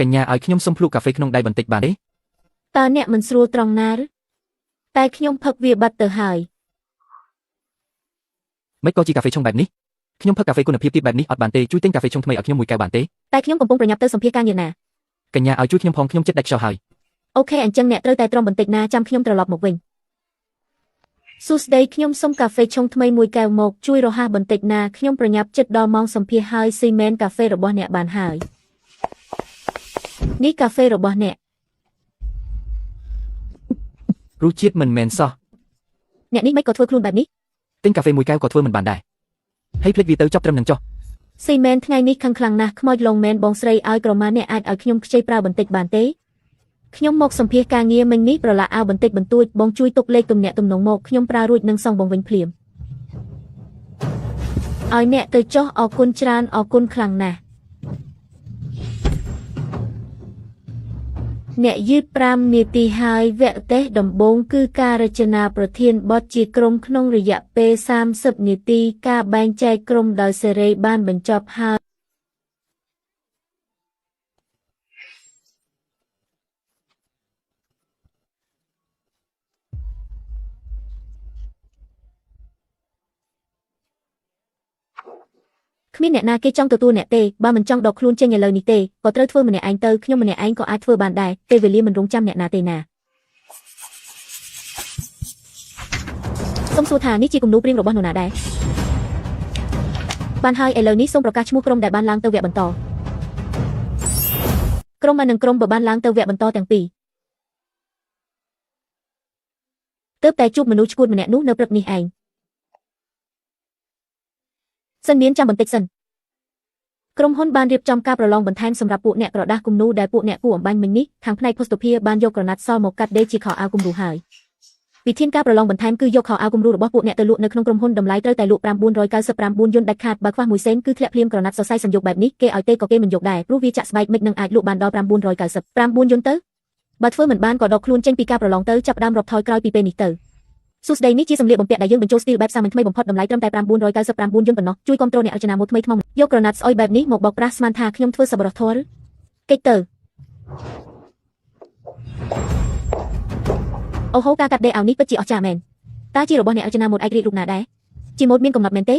កញ្ញាឲ្យខ្ញុំសុំភ្លក់កាហ្វេក្នុងដៃបន្តិចបានទេ? តើអ្នកមិនស្រួលត្រង់ណាឬតែខ្ញុំផឹកវាបាត់ទៅហើយ មិនក៏ជាកាហ្វេឆុងបែបនេះខ្ញុំផឹកកាហ្វេគុណភាពទាបបែបនេះអត់បានទេជួយទិញកាហ្វេឆុងថ្មីឲ្យខ្ញុំមួយកែវបានទេ? តែខ្ញុំកំពុងប្រញាប់ទៅសម្ភាសការងារណា កញ្ញាឲ្យជួយខ្ញុំផងខ្ញុំចិត្តដាច់ខ្យល់ហើយ OK អញ្ចឹងអ្នកត្រូវតែទ្រាំបន្តិចណាចាំខ្ញុំត្រឡប់មកវិញសួស្តីខ្ញុំសុំកាហ្វេឆុងថ្មីមួយកែវមកជួយរហ័សបន្តិចណាខ្ញុំប្រញាប់ចិត្តដល់ម៉ោងសម្ភាសហើយស៊ីមែនកាហ្វេរបស់អ្នកបានហើយនេះកាហ្វេរបស់អ្នក រសជាតិមិនមែនសោះ អ្នកនេះមិនក៏ធ្វើខ្លួនបែបនេះ ទិញកាហ្វេមួយកែវក៏ធ្វើមិនបានដែរហើយភ្លេចវាទៅចប់ត្រឹមនឹងចុះ ស៊ីមែនថ្ងៃនេះខឹងខ្លាំងណាស់ខ្មោចលងមែនបងស្រីឲ្យក្រមាអ្នកអាចឲ្យខ្ញុំខ្ចីប្រើបន្តិចបានទេខ្ញុំមកសម្ភាសការងារមិញនេះប្រឡាក់អាវបន្តិចបន្តួចបងជួយទុកលេខទំនាក់ទំនងមកខ្ញុំប្រើរួចនឹងសងបងវិញភ្លាមឲ្យអ្នកទៅចុះអរគុណច្រើនអរគុណខ្លាំងណាស់អ្នកយឺត5នាទីហើយវគ្គតេស្តដំបូងគឺការរចនាប្រធានបទជាក្រុមក្នុងរយៈពេល30នាទីការបែងចែកក្រុមដោយសេរីបានបញ្ចប់ហើយគ្មានអ្នកណាគេចង់ទទួលអ្នកទេបើមិនចង់ដកខ្លួនចេញឥឡូវនេះទេក៏ត្រូវធ្វើម្នាក់ឯងទៅខ្ញុំម្នាក់ឯងក៏អាចធ្វើបានដែរពេលវេលាមិនរងចាំអ្នកណាទេណាសូមសួរថានេះជាគំនូព្រៀងរបស់នរណាដែរបានហើយឥឡូវនេះសូមប្រកាសឈ្មោះក្រុមដែលបានឡើងទៅវគ្គបន្តក្រុម A និងក្រុម B បានឡើងទៅវគ្គបន្តទាំងពីរទើបតែជួបមនុស្សឈួតម្នាក់នោះនៅព្រឹកនេះឯងសិនមានចាំបន្តិចសិនក្រុមហ៊ុនបានរៀបចំការប្រឡងបន្ថែមសម្រាប់ពួកអ្នកក្រដាសគំនូដែលពួកអ្នកគួរអំបញ្ញមិញនេះខាងផ្នែកភស្តុភារបានយកក្រណាត់សល់មកកាត់ដេរជាខោអាវគំរូហើយវិធានការប្រឡងបន្ថែមគឺយកខោអាវគំរូរបស់ពួកអ្នកទៅលក់នៅក្នុងក្រុមហ៊ុនតម្លៃត្រូវតែលក់999យុនដាច់ខាតបើខ្វះ1សេនគឺធ្លាក់ភ្លាមក្រណាត់សរសៃសំយោគបែបនេះគេឲ្យទេក៏គេមិនយកដែរព្រោះវាចាក់ស្បែកមិននឹងអាចលក់បានដល់999យុនទៅបើធ្វើមិនបានក៏ដកខ្លួនចេញពីការប្រឡងទៅចាប់ផ្ដើមរាប់ថយក្រោយពីពេលនេះទៅសួស្តីនេះជាសម្លៀកបំពាក់ដែលយើងបញ្ចូលស្ទីលបែបសាមញ្ញថ្មីបំផុតតម្លៃត្រឹមតែ999យុនប៉ុណ្ណោះជួយគាំទ្រអ្នករចនាម៉ូដថ្មីថ្មោងយកក្រណាត់ស្អុយបែបនេះមកបោកប្រាស់ស្មានថាខ្ញុំធ្វើសប្បុរសធម៌ឬកិច្ចទៅអូហូការកាត់ដេរអាវនេះពិតជាអស្ចារ្យមែនតើជារបស់អ្នករចនាម៉ូដឯករាជ្យរូបណាដែរជាម៉ូដមានកំណត់មែនទេ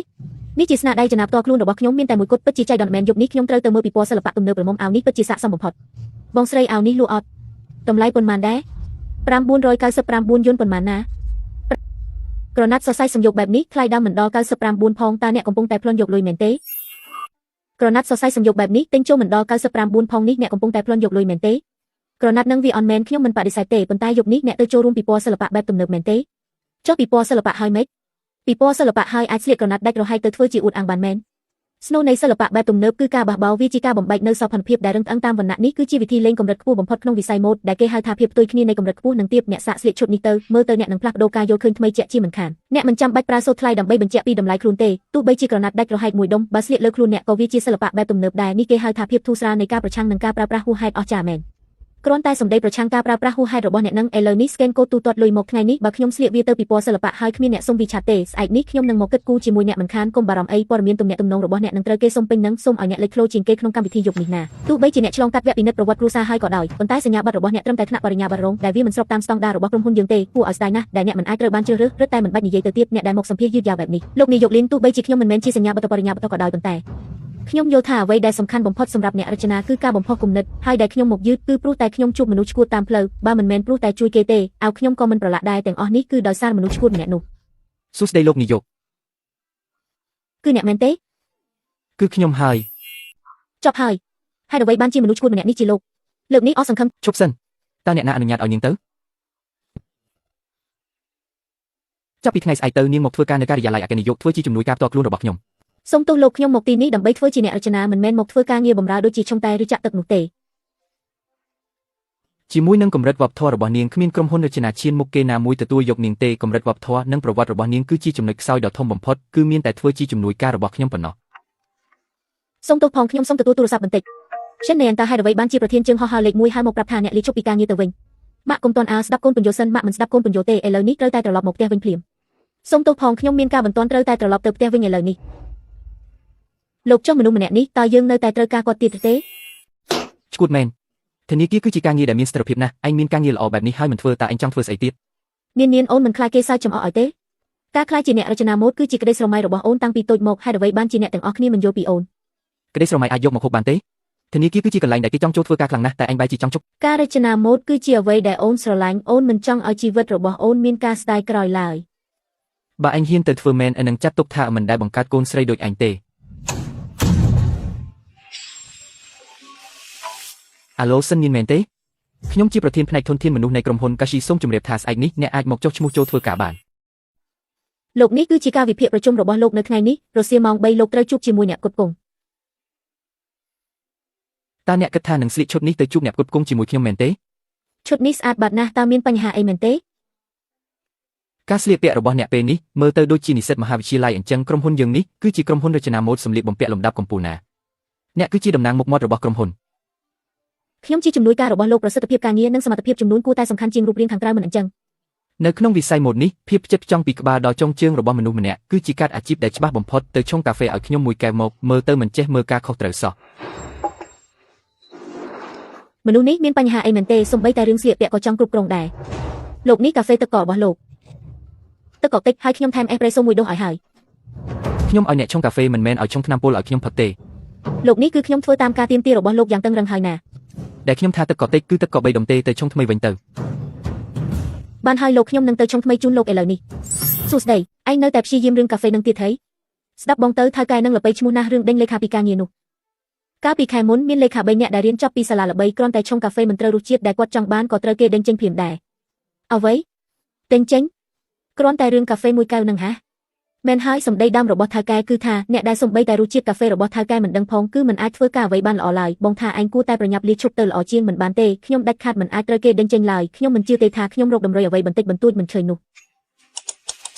នេះជាស្នាដៃចំណាផ្ទាល់ខ្លួនរបស់ខ្ញុំមានតែមួយគត់ពិតជាចៃដន្យមែនយប់នេះខ្ញុំត្រូវទៅមើលពិព័រណ៍សិល្បៈទំនើបប្រមុំអាវនេះពិតជាស័ក្តិសមបំផុតបងស្រីអាវនេះលក់អត់តម្លៃប៉ុន្មានដែរ999យុនប៉ុន្មានណាក្រណាត់សរសៃសំយោគបែបនេះថ្លៃដើមមិនដល់99ផងតើអ្នកកំពុងតែប្លន់យកលុយមែនទេក្រណាត់សរសៃសំយោគបែបនេះទិញចូលមិនដល់99ផងនេះអ្នកកំពុងតែប្លន់យកលុយមែនទេក្រណាត់នឹងវាអន់មែនខ្ញុំមិនបដិសេធទេប៉ុន្តែយប់នេះអ្នកទៅចូលរួមពិព័រណ៍សិល្បៈបែបទំនើបមែនទេចុះពិព័រណ៍សិល្បៈហើយម៉េចពិព័រណ៍សិល្បៈហើយអាចស្លៀកក្រណាត់ដាច់រហែកទៅធ្វើជាអួតអាងបានមែនស្នូលនៃសិល្បៈបែបទំនើបគឺការបះបោរវាជាការបំបែកនូវសោភ័ណភាពដែលរឹងត្អឹងតាមវណ្ណៈនេះគឺជាវិធីលេងកម្រិតខ្ពស់បំផុតក្នុងវិស័យម៉ូដដែលគេហៅថាភាពផ្ទុយគ្នានៃកម្រិតខ្ពស់និងទាបអ្នកសាកស្លៀកឈុតនេះទៅមើលទៅអ្នកនឹងផ្លាស់ប្ដូរការយល់ឃើញថ្មីជាក់ជាមិនខានអ្នកមិនចាំបាច់ប្រើសូត្រថ្លៃដើម្បីបញ្ជាក់ពីតម្លៃខ្លួនទេទោះបីជាក្រណាត់ដាច់រហែកមួយដុំបើស្លៀកលើខ្លួនអ្នកក៏វាជាសិល្បៈបែបទំនើបដែរនេះគេហៅថាភាពធូរស្រាលនៃការប្រឆាំងនឹងការប្រើប្រាស់ហួសហេតុអស្ចារ្យមែនគ្រាន់តែសម្ដីប្រឆាំងការប្រើប្រាស់ហួសហេតុរបស់អ្នកនឹងឥឡូវនេះស្កេនកូដទូទាត់លុយមកថ្ងៃនេះបើខ្ញុំស្លៀកវាទៅពិព័រណ៍សិល្បៈហើយគ្មានអ្នកសុំវីឆាតទេស្អែកនេះខ្ញុំនឹងមកគិតគូរជាមួយអ្នកមិនខានកុំបារម្ភអីព័ត៌មានទំនាក់ទំនងរបស់អ្នកនឹងត្រូវគេសុំពេញនឹងសូមឲ្យអ្នកលេចធ្លោជាងគេក្នុងកម្មវិធីយប់នេះណាទោះបីជាអ្នកឆ្លងកាត់វគ្គពិនិត្យប្រវត្តិគ្រួសារហើយក៏ដោយប៉ុន្តែសញ្ញាបត្ររបស់អ្នកត្រឹមតែថ្នាក់បរិញ្ញាបត្ររងដែលវាមិនស្របតាមស្តង់ដាររបស់ក្រុមហ៊ុនយើងទេគួរឲ្យស្ដាយណាស់ដែលអ្នកមិនអាចត្រូវបានជ្រើសរើសរឹតតែមិនបាច់និយាយទៅទៀតអ្នកដែលមកសម្ភាសយឺតយ៉ាវបែបនេះលោកនាយកលីនទោះបីជាខ្ញុំមិនមែនជាសញ្ញាបត្របរិញ្ញាបត្រក៏ដោយប៉ុន្តែខ្ញុំយល់ថាអ្វីដែលសំខាន់បំផុតសម្រាប់អ្នករចនាគឺការបំផុសគំនិតហើយដែលខ្ញុំមកយឺតគឺព្រោះតែខ្ញុំជួបមនុស្សឈួតតាមផ្លូវបើមិនមែនព្រោះតែជួយគេទេឲ្យខ្ញុំក៏មិនប្រឡាក់ដែរទាំងអស់នេះគឺដោយសារមនុស្សឈួតម្នាក់នោះសួស្តីលោកនាយកគឺអ្នកមែនទេគឺខ្ញុំហើយចប់ហើយហេតុអ្វីបានជាមនុស្សឈួតម្នាក់នេះជាលោកលើកនេះអស់សង្ឃឹមឈប់សិនតើអ្នកណាអនុញ្ញាតឲ្យនាងទៅចាប់ពីថ្ងៃស្អែកទៅនាងមកធ្វើការនៅការិយាល័យអគ្គនាយកធ្វើជាជំនួយការផ្ទាល់ខ្លួនរបស់ខ្ញុំសូមទោសលោកខ្ញុំមកទីនេះដើម្បីធ្វើជាអ្នករចនាមិនមែនមកធ្វើការងារបម្រើដូចជាឆុងតែឬចាក់ទឹកនោះទេជាមួយនឹងកម្រិតវប្បធម៌របស់នាងគ្មានក្រុមហ៊ុនរចនាឈានមុខគេណាមួយទទួលយកនាងទេកម្រិតវប្បធម៌និងប្រវត្តិរបស់នាងគឺជាចំណុចខ្សោយដ៏ធំបំផុតគឺមានតែធ្វើជាជំនួយការរបស់ខ្ញុំប៉ុណ្ណោះសូមទោសផងខ្ញុំសូមទទួលទូរស័ព្ទបន្តិចရှင်នាងតើហេតុអ្វីបានជាប្រធានជើងហោះហើរលេខ1ហើយមកប្រាប់ថាអ្នកលាឈប់ពីការងារទៅវិញម៉ាក់កុំទាន់អើស្ដាប់កូនពន្យល់សិនម៉ាក់មិនស្ដាប់កូនពន្យល់ទេឥឡូវនេះត្រូវតែត្រឡប់មកផ្ទះវិញភ្លាមសូមទោសផងខ្ញុំមានការបន្ទាន់ត្រូវតែត្រឡប់ទៅផ្ទះវិញឥឡូវនេះលោកចុះមនុស្សម្នាក់នេះតើយើងនៅតែត្រូវការគាត់ទៀតទេឈួតមែន ធនាគារគឺជាការងារដែលមានស្ថិរភាពណាស់ឯងមានការងារល្អបែបនេះហើយមិនធ្វើតើឯងចង់ធ្វើស្អីទៀត មាននានអូនមិនខ្លាចគេសើចចំអកឲ្យទេការខ្លាចជាអ្នករចនាម៉ូដគឺជាក្តីស្រមៃរបស់អូនតាំងពីតូចមកហេតុអ្វីបានជាអ្នកទាំងអស់គ្នាមិនយល់ពីអូន ក្តីស្រមៃអាចយកមកហូបបានទេធនាគារគឺជាកន្លែងដែលគេចង់ចូលធ្វើការខ្លាំងណាស់តែឯងបែរជាចង់ជប់ ការរចនាម៉ូដគឺជាអ្វីដែលអូនស្រឡាញ់អូនមិនចង់ឲ្យជីវិតរបស់អូនមានការស្ដាយក្រោយឡើយ បើឯងហ៊ានទៅធ្វើមែនឯងនឹងចាត់ទុកថាមិនដែលបង្កើតកូនស្រីដូចឯងទេអាឡូសិនមានមែនទេខ្ញុំជាប្រធានផ្នែកធនធានមនុស្សនៃក្រុមហ៊ុនកាស៊ីសូមជម្រាបថាស្អែកនេះអ្នកអាចមកចុះឈ្មោះចូលធ្វើការបាន លោកនេះគឺជាការវិភាគប្រជុំរបស់លោកនៅថ្ងៃនេះរសៀលម៉ោង3លោកត្រូវជួបជាមួយអ្នកផ្គត់ផ្គង់ តើអ្នកគិតថានឹងស្លៀកឈុតនេះទៅជួបអ្នកផ្គត់ផ្គង់ជាមួយខ្ញុំមែនទេ ឈុតនេះស្អាតបាត់ណាស់តើមានបញ្ហាអីមែនទេ ការស្លៀកពាក់របស់អ្នកពេលនេះមើលទៅដូចជានិស្សិតមហាវិទ្យាល័យអញ្ចឹងក្រុមហ៊ុនយើងនេះគឺជាក្រុមហ៊ុនរចនាម៉ូដសម្លៀកបំពាក់លំដាប់កំពូលណាអ្នកគឺជាតំណាងមុខមាត់របស់ក្រុមហ៊ុន ខ្ញុំជាជំនួយការរបស់លោកប្រសិទ្ធភាពការងារនិងសមត្ថភាពចំនួនគួរតែសំខាន់ជាងរូបរាងខាងក្រៅមិនអញ្ចឹង នៅក្នុងវិស័យម៉ូដនេះភាពផ្ចិតផ្ចង់ពីក្បាលដល់ចុងជើងរបស់មនុស្សម្នាក់គឺជាកាតអាជីពដែលច្បាស់បំផុតទៅឆុងកាហ្វេឲ្យខ្ញុំមួយកែវមកមើលទៅមិនចេះមើលការខុសត្រូវសោះ មនុស្សនេះមានបញ្ហាអីមែនទេសូម្បីតែរឿងស្លៀកពាក់ក៏ចង់គ្រប់គ្រងដែរលោកនេះកាហ្វេទឹកកករបស់លោកទឹកកកតិចហើយខ្ញុំថែមអេសប្រេសូមួយដូសឲ្យហើយ ខ្ញុំឲ្យអ្នកឆុងកាហ្វេមិនមែនឲ្យឆុងថ្នាំពុលឲ្យខ្ញុំផឹកទេ លោកនេះគឺខ្ញុំធ្វើតាមការទាមទាររបស់លោកយ៉ាងតឹងរឹងហើយណា ដែលខ្ញុំថាទឹកកកតិចគឺទឹកកក3ដុំទេទៅឆុងថ្មីវិញទៅ បានហើយលោកខ្ញុំនឹងទៅឆុងថ្មីជូនលោកឥឡូវនេះសួស្តីឯងនៅតែព្យាយាមរឿងកាហ្វេនឹងទៀតហីស្ដាប់បងទៅថៅកែនឹងល្បីឈ្មោះណាស់រឿងដេញលេខាពីការងារនោះកាលពីខែមុនមានលេខា3នាក់ដែលរៀនចប់ពីសាលាល្បីគ្រាន់តែឆុងកាហ្វេមិនត្រូវរសជាតិដែលគាត់ចង់បានក៏ត្រូវគេដេញចេញភ្លាមដែរអ្វីដេញចេញគ្រាន់តែរឿងកាហ្វេមួយកែវនឹងហាមែនហើយសម្ដីដើមរបស់ថៅកែគឺថាអ្នកដែលសំបីតែរសជាតិកាហ្វេរបស់ថៅកែមិនដឹងផងគឺមិនអាចធ្វើការអ្វីបានល្អឡើយបងថាឯងគួរតែប្រញាប់លាឈប់ទៅល្អជាងមិនបានទេខ្ញុំដាច់ខាតមិនអាចត្រូវគេដេញចេញឡើយខ្ញុំមិនជឿទេថាខ្ញុំរកតម្រុយអ្វីបន្តិចបន្តួចមិនឃើញនោះ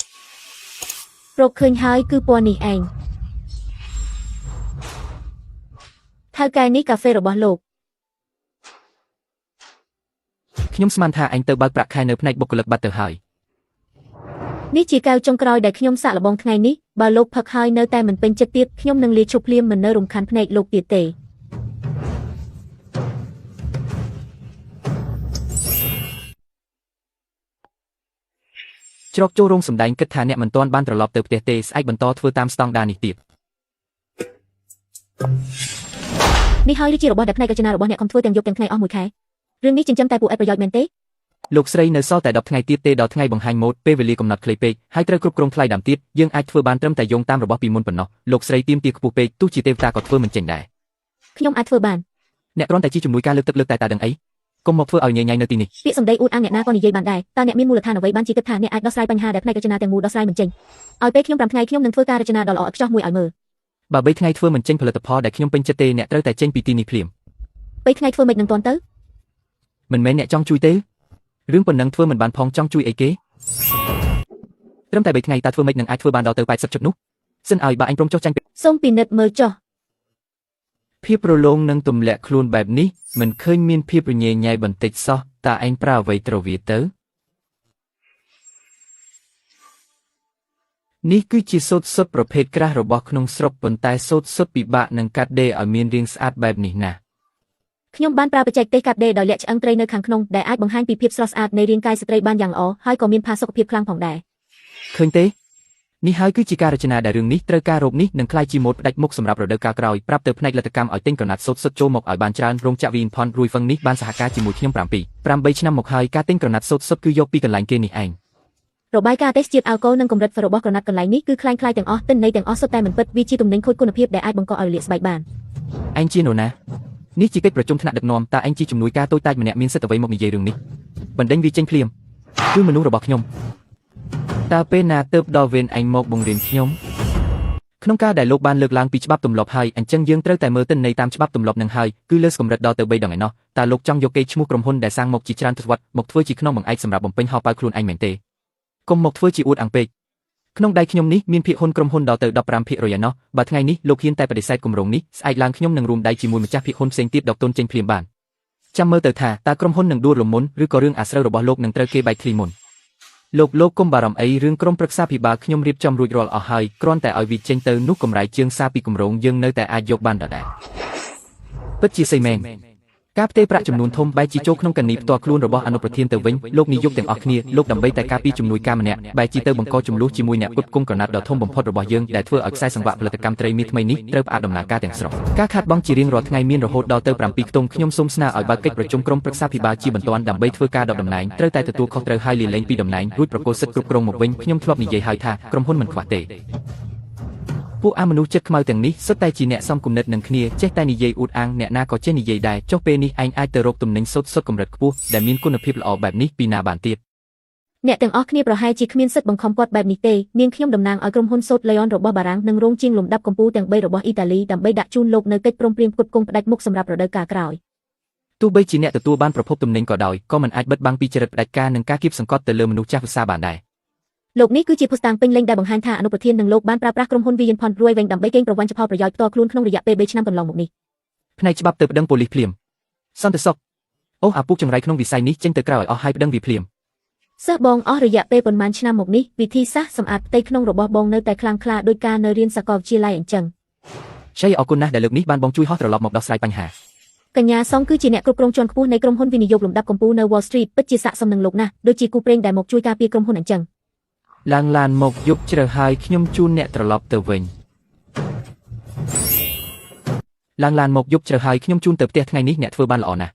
រកឃើញហើយគឺពណ៌នេះឯងថៅកែនេះកាហ្វេរបស់លោក ខ្ញុំស្មានថាឯងទៅបើកប្រាក់ខែនៅផ្នែកបុគ្គលិកបាត់ទៅហើយ នេះជាកែវចុងក្រោយដែលខ្ញុំសាកល្បងថ្ងៃនេះបើលោកផឹកហើយនៅតែមិនពេញចិត្តទៀតខ្ញុំនឹងលាឈប់ភ្លាមមិននៅរំខានភ្នែកលោកទៀតទេ ជ្រកចូលរោងសម្ដែងគិតថាអ្នកមិនទាន់បានត្រឡប់ទៅផ្ទះទេស្អែកបន្តធ្វើតាមស្តង់ដារនេះទៀត នេះហើយជារបស់ដែលផ្នែករចនារបស់អ្នកខំធ្វើទាំងយប់ទាំងថ្ងៃអស់មួយខែរឿងនេះចិញ្ចឹមតែពួកឯងប្រយោជន៍មែនទេ លោកស្រីនៅសល់តែ10ថ្ងៃទៀតទេដល់ថ្ងៃបង្ហាញម៉ូដពេលវេលាកំណត់ខ្លីពេកហើយត្រូវគ្រប់គ្រងថ្លៃដើមទៀតយើងអាចធ្វើបានត្រឹមតែយោងតាមរបស់ពីមុនប៉ុណ្ណោះលោកស្រីទាមទារខ្ពស់ពេកទោះជាទេវតាក៏ធ្វើមិនចេញដែរ ខ្ញុំអាចធ្វើបាន អ្នកគ្រាន់តែជាជំនួយការលើកទឹកលើកតែតាដឹងអីកុំមកធ្វើឲ្យញ៉ៃញ៉ៃនៅទីនេះ ពាក្យសម្ដីអួតអាងអ្នកណាក៏និយាយបានដែរតើអ្នកមានមូលដ្ឋានអ្វីបានជាគិតថាអ្នកអាចដោះស្រាយបញ្ហាដែលផ្នែករចនាទាំងមូលដោះស្រាយមិនចេញឲ្យពេលខ្ញុំ5ថ្ងៃខ្ញុំនឹងធ្វើការរចនាដ៏ល្អឥតខ្ចោះមួយឲ្យមើល បើ3ថ្ងៃធ្វើមិនចេញផលិតផលដែលខ្ញុំពេញចិត្តទេអ្នកត្រូវតែចេញពីទីនេះភ្លាម 3ថ្ងៃធ្វើមិននឹងទាន់ទៅ មិនមែនអ្នកចង់ជួយទេរឿងប៉ុណ្ណឹងធ្វើមិនបានផងចង់ជួយអីគេត្រឹមតែ3ថ្ងៃតើធ្វើមិននឹងអាចធ្វើបានដល់ទៅ80ឈុតនោះសិនឲ្យបើអញព្រមចុះចាញ់ សូមពិនិត្យមើលចុះ ភាពប្រឡងនឹងទម្លាក់ខ្លួនបែបនេះមិនឃើញមានភាពរញ៉េញ៉ៃបន្តិចសោះតើឯងប្រើអ្វីត្រូវវាទៅនេះគឺជាសូត្រសុទ្ធប្រភេទក្រាស់របស់ក្នុងស្រុកប៉ុន្តែសូត្រសុទ្ធពិបាកនឹងកាត់ដេរឲ្យមានរាងស្អាតបែបនេះណាស់ ខ្ញុំបានប្រើបច្ចេកទេសកាត់ដេរដោយលាក់ឆ្អឹងត្រីនៅខាងក្នុងដែលអាចបង្ហាញពីភាពស្រស់ស្អាតនៃរាងកាយស្ត្រីបានយ៉ាងល្អហើយក៏មានផាសុកភាពខ្លាំងផងដែរ ឃើញទេនេះហើយគឺជាការរចនាដែលរឿងនេះត្រូវការរោគនេះនឹងក្លាយជាម៉ូដផ្ដាច់មុខសម្រាប់រដូវកាលក្រោយប្រាប់ទៅផ្នែកលទ្ធកម្មឲ្យទិញក្រណាត់សូត្រសុទ្ធចូលមកឲ្យបានច្រើនរោងចក្រវីនផនរួយហ្វឹងនេះបានសហការជាមួយខ្ញុំ7 8ឆ្នាំមកហើយការទិញក្រណាត់សូត្រសុទ្ធគឺយកពីកន្លែងគេនេះឯង របាយការណ៍ទេសជាតិអាល់កុលនិងកម្រិតរបស់ក្រណាត់កន្លែងនេះគឺคล้ายៗទាំងអស់ទិន្នន័យទាំងអស់សុទ្ធតែមិនពិតវាជាទំនិញខូចគុណភាពដែលអាចបង្កឲ្យរលាកស្បែកបាន ឯងជានរណានេះជាកិច្ចប្រជុំថ្នាក់ដឹកនាំតើឯងជាជំនួយការតូចតាចម្នាក់មានសិទ្ធិអ្វីមកនិយាយរឿងនេះបណ្ដេញវាចេញភ្លាមគឺមនុស្សរបស់ខ្ញុំតើពេលណាទើបដល់វេនឯងមកបង្រៀនខ្ញុំក្នុងការដែលលោកបានលើកឡើងពីច្បាប់ទម្លាប់ហើយអញ្ចឹងយើងត្រូវតែមើលទិន្នន័យតាមច្បាប់ទម្លាប់នឹងហើយគឺលើសកម្រិតដល់ទៅ3ដងឯណោះតើលោកចង់យកកេរ្តិ៍ឈ្មោះក្រុមហ៊ុនដែលសាងមកជាច្រើនទសវត្សរ៍មកធ្វើជាខ្នងបង្អែកសម្រាប់បំពេញហោប៉ៅខ្លួនឯងមែនទេកុំមកធ្វើជាអួតអាងពេកក្នុងដៃខ្ញុំនេះមានភាគហ៊ុនក្រុមហ៊ុនដល់ទៅ15%ឯណោះបើថ្ងៃនេះលោកហ៊ានតែបដិសេធគម្រោងនេះស្អែកឡើងខ្ញុំនឹងរួមដៃជាមួយម្ចាស់ភាគហ៊ុនផ្សេងទៀតដកទុនចេញភ្លាមបានចាំមើលទៅថាតើក្រុមហ៊ុននឹងដួលរំមុនឬក៏រឿងអាស្រូវរបស់លោកនឹងត្រូវគេបែកធ្លាយមុនលោកកុំបារម្ភអីរឿងក្រុមប្រឹក្សាភិបាលខ្ញុំរៀបចំរួចរាល់អស់ហើយគ្រាន់តែឲ្យវាចេញទៅនោះកម្រៃជើងសារពីគម្រោងយើងនៅតែអាចយកបានដដែលពិតជាសីមែន ការផ្ទេរប្រាក់ចំនួនធំបែរជាចូលក្នុងកណនីផ្ទាល់ខ្លួនរបស់អនុប្រធានទៅវិញលោកនាយកទាំងអស់គ្នាលោកដើម្បីតែការពីជំនួយការម្នាក់បែរជាទៅបង្កចំនួនជាមួយអ្នកផ្គត់ផ្គង់ក្រណាត់ដ៏ធំបំផុតរបស់យើងដែលធ្វើឲ្យខ្សែសង្វាក់ផលិតកម្មត្រីមាសថ្មីនេះត្រូវផ្អាកដំណើរការទាំងស្រុងការខាតបង់ជារៀងរាល់ថ្ងៃមានរហូតដល់ទៅ7ខ្ទង់ខ្ញុំសូមស្នើឲ្យបើកកិច្ចប្រជុំក្រុមប្រឹក្សាភិបាលជាបន្ទាន់ដើម្បីធ្វើការដកតំណែងត្រូវតែទទួលខុសត្រូវហើយលាលែងពីតំណែងរួចប្រគល់សិទ្ធិគ្រប់គ្រងមកវិញខ្ញុំធ្លាប់និយាយហើយថាក្រុមហ៊ុនមិនខ្វះទេពួកអាមនុស្សចិត្តខ្មៅទាំងនេះសុទ្ធតែជាអ្នកសមគំនិតនឹងគ្នាចេះតែនិយាយអួតអាងអ្នកណាក៏ចេះនិយាយដែរចុះពេលនេះឯងអាចទៅរកទំនិញសុទ្ធសុទ្ធកម្រិតខ្ពស់ដែលមានគុណភាពល្អបែបនេះពីណាបានទៀតអ្នកទាំងអស់គ្នាប្រហែលជាគ្មានសិទ្ធិបង្ខំគាត់បែបនេះទេនាងខ្ញុំតំណាងឲ្យក្រុមហ៊ុនសូតឡេអនរបស់បារាំងនិងរោងជាងលំដាប់កំពូលទាំង3របស់អ៊ីតាលីដើម្បីដាក់ជូនលោកនៅកិច្ចព្រមព្រៀងផ្គត់ផ្គង់ផ្ដាច់មុខសម្រាប់រដូវកាលក្រោយទោះបីជាអ្នកទទួលបានប្រភពទំនិញក៏ដោយក៏មិនអាចបិទបាំងពីចរិតផ្ដាច់ការនិងការគៀបសង្កត់ទៅលើមនុស្សចាស់វស្សាបានដែរលោកនេះគឺជាភស្តុតាងពេញលេញដែលបង្ហាញថាអនុប្រធាននិងលោកបានប្រើប្រាស់ក្រុមហ៊ុន Vision Pond រួយវិញដើម្បីកេងប្រវ័ញ្ចផលប្រយោជន៍ផ្ទាល់ខ្លួនក្នុងរយៈពេល3ឆ្នាំកន្លងមកនេះផ្នែកច្បាប់ទៅប្តឹងប៉ូលីសភ្លាមសន្តិសុខអូអាពុកចង្រៃក្នុងវិស័យនេះចេញទៅក្រៅឲ្យអស់ហើយប្តឹងវាភ្លាមសិស្សបងអស់រយៈពេលប៉ុន្មានឆ្នាំមកនេះវិធីសាស្ត្រសម្អាតផ្ទៃក្នុងរបស់បងនៅតែខ្លាំងក្លាដោយការនៅរៀនសាកលវិទ្យាល័យអញ្ចឹងជ័យអរគុណណាស់ដែលលើកនេះបានបងជួយហោះត្រឡប់មកដោះស្រាយបញ្ហាកញ្ញាសុងគឺជាអ្នកគ្រប់គ្រងជាន់ខ្ពស់នៃក្រុមហ៊ុនវិនិយោគលំដាប់កំពូលនៅ Wall Street ពិតជាស័ក្តិសមនឹងលោកណាស់ដូចជាគូព្រេងដែលមកជួយការពារក្រុមហ៊ុនអញ្ចឹងឡើងឡានមកយប់ជ្រៅហើយខ្ញុំជូនអ្នកត្រឡប់ទៅវិញឡើងឡានមកយប់ជ្រៅហើយខ្ញុំជូនទៅផ្ទះថ្ងៃនេះអ្នកធ្វើបានល្អណាស់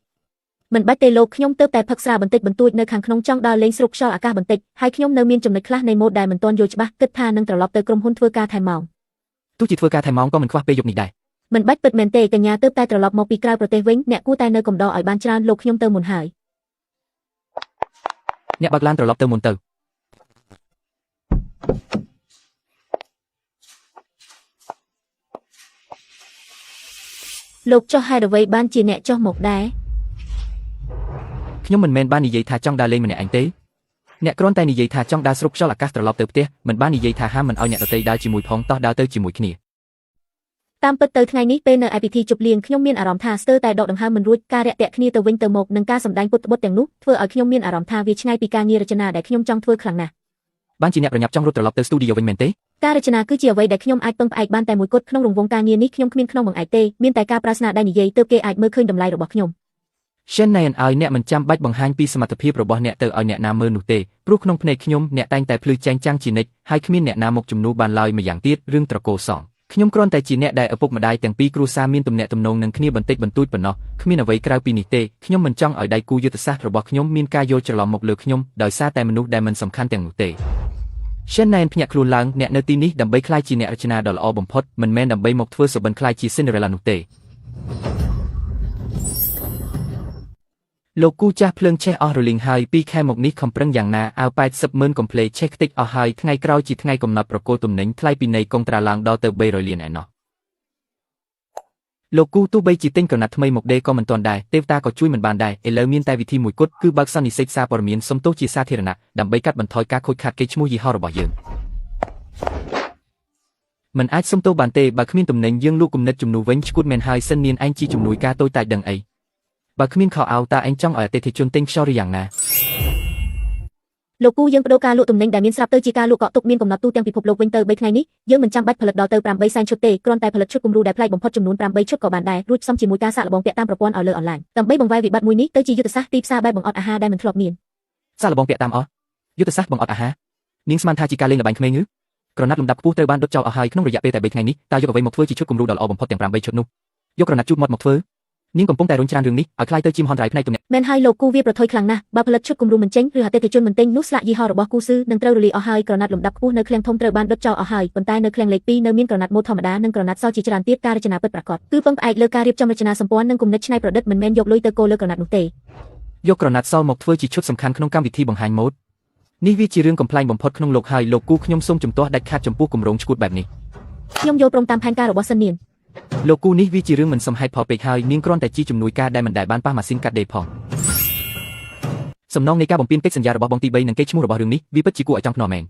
មិនបាច់ទេលោកខ្ញុំទៅតែផឹកស្រាបន្តិចបន្តួចនៅខាងក្នុងចង់ដើរលេងស្រុកខ្យល់អាកាសបន្តិចហើយខ្ញុំនៅមានចំណុចខ្លះនៃម៉ូដដែលមិនទាន់យល់ច្បាស់គិតថានឹងត្រឡប់ទៅក្រុមហ៊ុនធ្វើការថែមម៉ោងទោះជាធ្វើការថែមម៉ោងក៏មិនខ្វះពេលយប់នេះដែរមិនបាច់ពិតមែនទេកញ្ញាទៅតែត្រឡប់មកពីក្រៅប្រទេសវិញអ្នកគួរតែនៅកំដរឲ្យបានច្រើនលោកខ្ញុំទៅមុនហើយអ្នកបើកឡានត្រឡប់ទៅមុនទៅលោកចុះហេតុអ្វីបានជាអ្នកចុះមកដែរខ្ញុំមិនមែនបាននិយាយថាចង់ដើរលេងម្នាក់ឯងទេអ្នកគ្រាន់តែនិយាយថាចង់ដើរស្រុកខ្យល់អាកាសត្រឡប់ទៅផ្ទះមិនបាននិយាយថាហាមមិនឲ្យអ្នកដទៃដើរជាមួយផងតោះដើរទៅជាមួយគ្នាតាមពិតទៅថ្ងៃនេះពេលនៅឯពិធីជប់លៀងខ្ញុំមានអារម្មណ៍ថាស្ទើរតែដកដង្ហើមមិនរួចការរាក់ទាក់គ្នាទៅវិញទៅមកនិងការសម្ដែងពុតត្បុតទាំងនោះធ្វើឲ្យខ្ញុំមានអារម្មណ៍ថាវាឆ្ងាយពីការងាររចនាដែលខ្ញុំចង់ធ្វើខ្លាំងណាស់បានជាអ្នកប្រញាប់ចង់រត់ត្រឡប់ទៅស្ទូឌីយោវិញមែនទេការរចនាគឺជាអ្វីដែលខ្ញុំអាចពឹងផ្អែកបានតែមួយគត់ក្នុងរង្វង់ការងារនេះខ្ញុំគ្មានខ្នងបង្អែកទេមានតែការប្រាថ្នាដែលនិយាយទើបគេអាចមើលឃើញតម្លៃរបស់ខ្ញុំ Shen Nan ឲ្យអ្នកមិនចាំបាច់បង្ហាញពីសមត្ថភាពរបស់អ្នកទៅឲ្យអ្នកណាមើលនោះទេព្រោះក្នុងភ្នែកខ្ញុំអ្នកតែងតែភ្លឺចែងចាំងជានិច្ចហើយគ្មានអ្នកណាមកជំនួសបានឡើយម្យ៉ាងទៀតរឿងត្រកូលសងខ្ញុំគ្រាន់តែជាអ្នកដែលឪពុកម្ដាយទាំងពីរគ្រួសារមានទំនាក់ទំនងនឹងគ្នាបន្តិចបន្តួចប៉ុណ្ណោះគ្មានអ្វីក្រៅពីនេះទេខ្ញុំមិនចង់ឲ្យដៃគូយុទ្ធសាស្ត្ររបស់ខ្ញុំមានការយល់ច្រឡំមកលើខ្ញុំដោយសារតែមនុស្សដែលមិនសំខាន់ទាំងនោះទេ Shen Nan ភ្ញាក់ខ្លួនឡើងអ្នកនៅទីនេះដើម្បីក្លាយជាអ្នករចនាដ៏ល្អបំផុតមិនមែនដើម្បីមកធ្វើសុបិនក្លាយជា Cinderella នោះទេលោកគូចាស់ភ្លើងឆេះអស់រលីងហើយ2ខែមកនេះខំប្រឹងយ៉ាងណាអាវ80,000កំភ្លេឆេះខ្ទេចអស់ហើយថ្ងៃក្រោយជាថ្ងៃកំណត់ប្រគល់ទំនិញថ្លៃពីនៃកុងត្រាឡើងដល់ទៅ300លានឯណោះលោកគូទោះបីជាទិញក្រណាត់ថ្មីមកដេក៏មិនទាន់ដែរទេវតាក៏ជួយមិនបានដែរឥឡូវមានតែវិធីមួយគត់គឺបើកសន្និសីទសារព័ត៌មានសុំទោសជាសាធារណៈដើម្បីកាត់បន្ថយការខូចខាតកេរ្តិ៍ឈ្មោះយីហោរបស់យើងមិនអាចសុំទោសបានទេបើគ្មានទំនិញយើងលក់គំនិតជំនួសវិញឈួតមែនហើយសិននាងឯងជាជំនួយការតូចតាចដឹងអីបើគ្មានខោអាវតើឯងចង់ឲ្យអតិថិជនទិញខ្យល់ឬយ៉ាងណាលោកគូយើងបដូរការលក់ទំនិញដែលមានស្រាប់ទៅជាការលក់កក់ទុកមានកំណត់ទូទាំងពិភពលោកវិញទៅ3ថ្ងៃនេះយើងមិនចាំបាច់ផលិតដល់ទៅ8សែនឈុតទេគ្រាន់តែផលិតឈុតគំរូដែលប្លែកបំផុតចំនួន8ឈុតក៏បានដែររួចផ្សំជាមួយការសាកល្បងពាក់តាមប្រព័ន្ធឲ្យលើអនឡាញដើម្បីបង្វែរវិបត្តិមួយនេះទៅជាយុទ្ធសាស្ត្រទីផ្សារបែបបង្អត់អាហារដែលមិនធ្លាប់មានសាកល្បងពាក់តាមអស់យុទ្ធសាស្ត្របង្អត់អាហារនាងស្មានថាជាការលេងល្បែងក្មេងឬក្រណាត់លំដាប់ខ្ពស់ត្រូវបានដុតចោលអស់ហើយក្នុងរយៈពេលតែ3ថ្ងៃនេះតើយកអ្វីមកធ្វើជាឈុតគំរូដ៏ល្អបំផុតទាំង8ឈុតនោះយកក្រណាត់ជូតមាត់មកធ្វើនាងកំពុងតែរុញច្រានរឿងនេះឲ្យក្លាយទៅជាមហន្តរាយផ្នែកទំនាក់មែនហើយលោកគូវាប្រថុយខ្លាំងណាស់បើផលិតឈុតគំរូមិនចេញឬអតិថិជនមិនទិញនោះស្លាកយីហោរបស់គូស៊ឺនឹងត្រូវរលាយអស់ហើយក្រណាត់លំដាប់ខ្ពស់នៅឃ្លាំងធំត្រូវបានដុតចោលអស់ហើយប៉ុន្តែនៅឃ្លាំងលេខ2នៅមានក្រណាត់ម៉ូដធម្មតានិងក្រណាត់សជាច្រើនទៀតការរចនាពិតប្រាកដគឺពឹងផ្អែកលើការរៀបចំរចនាសម្ព័ន្ធនិងគំនិតច្នៃប្រឌិតមិនមែនយកលុយទៅគោលលើក្រណាត់នោះទេយកក្រណាត់សមកធ្វើជាឈុតសំខាន់ក្នុងកម្មវិធីបង្ហាញម៉ូដនេះវាជារឿងកំប្លែងបំផុតក្នុងលោកហើយលោកគូខ្ញុំសូមជំទាស់ដាច់ខាតចំពោះគម្រោងឈួតបែបនេះខ្ញុំយល់ព្រមតាមផែនការរបស់សិននាងលោកគូនេះវាជារឿងមិនសមហេតុផលពេកហើយនាងគ្រាន់តែជាជំនួយការដែលមិនដែលបានប៉ះម៉ាស៊ីនកាត់ដេរផងសំណងនៃការបំពេញកិច្ចសន្យារបស់បងទី3និងកេរ្តិ៍ឈ្មោះរបស់រឿងនេះវាពិតជាគួរឲ្យចង់ភ្នាល់មែន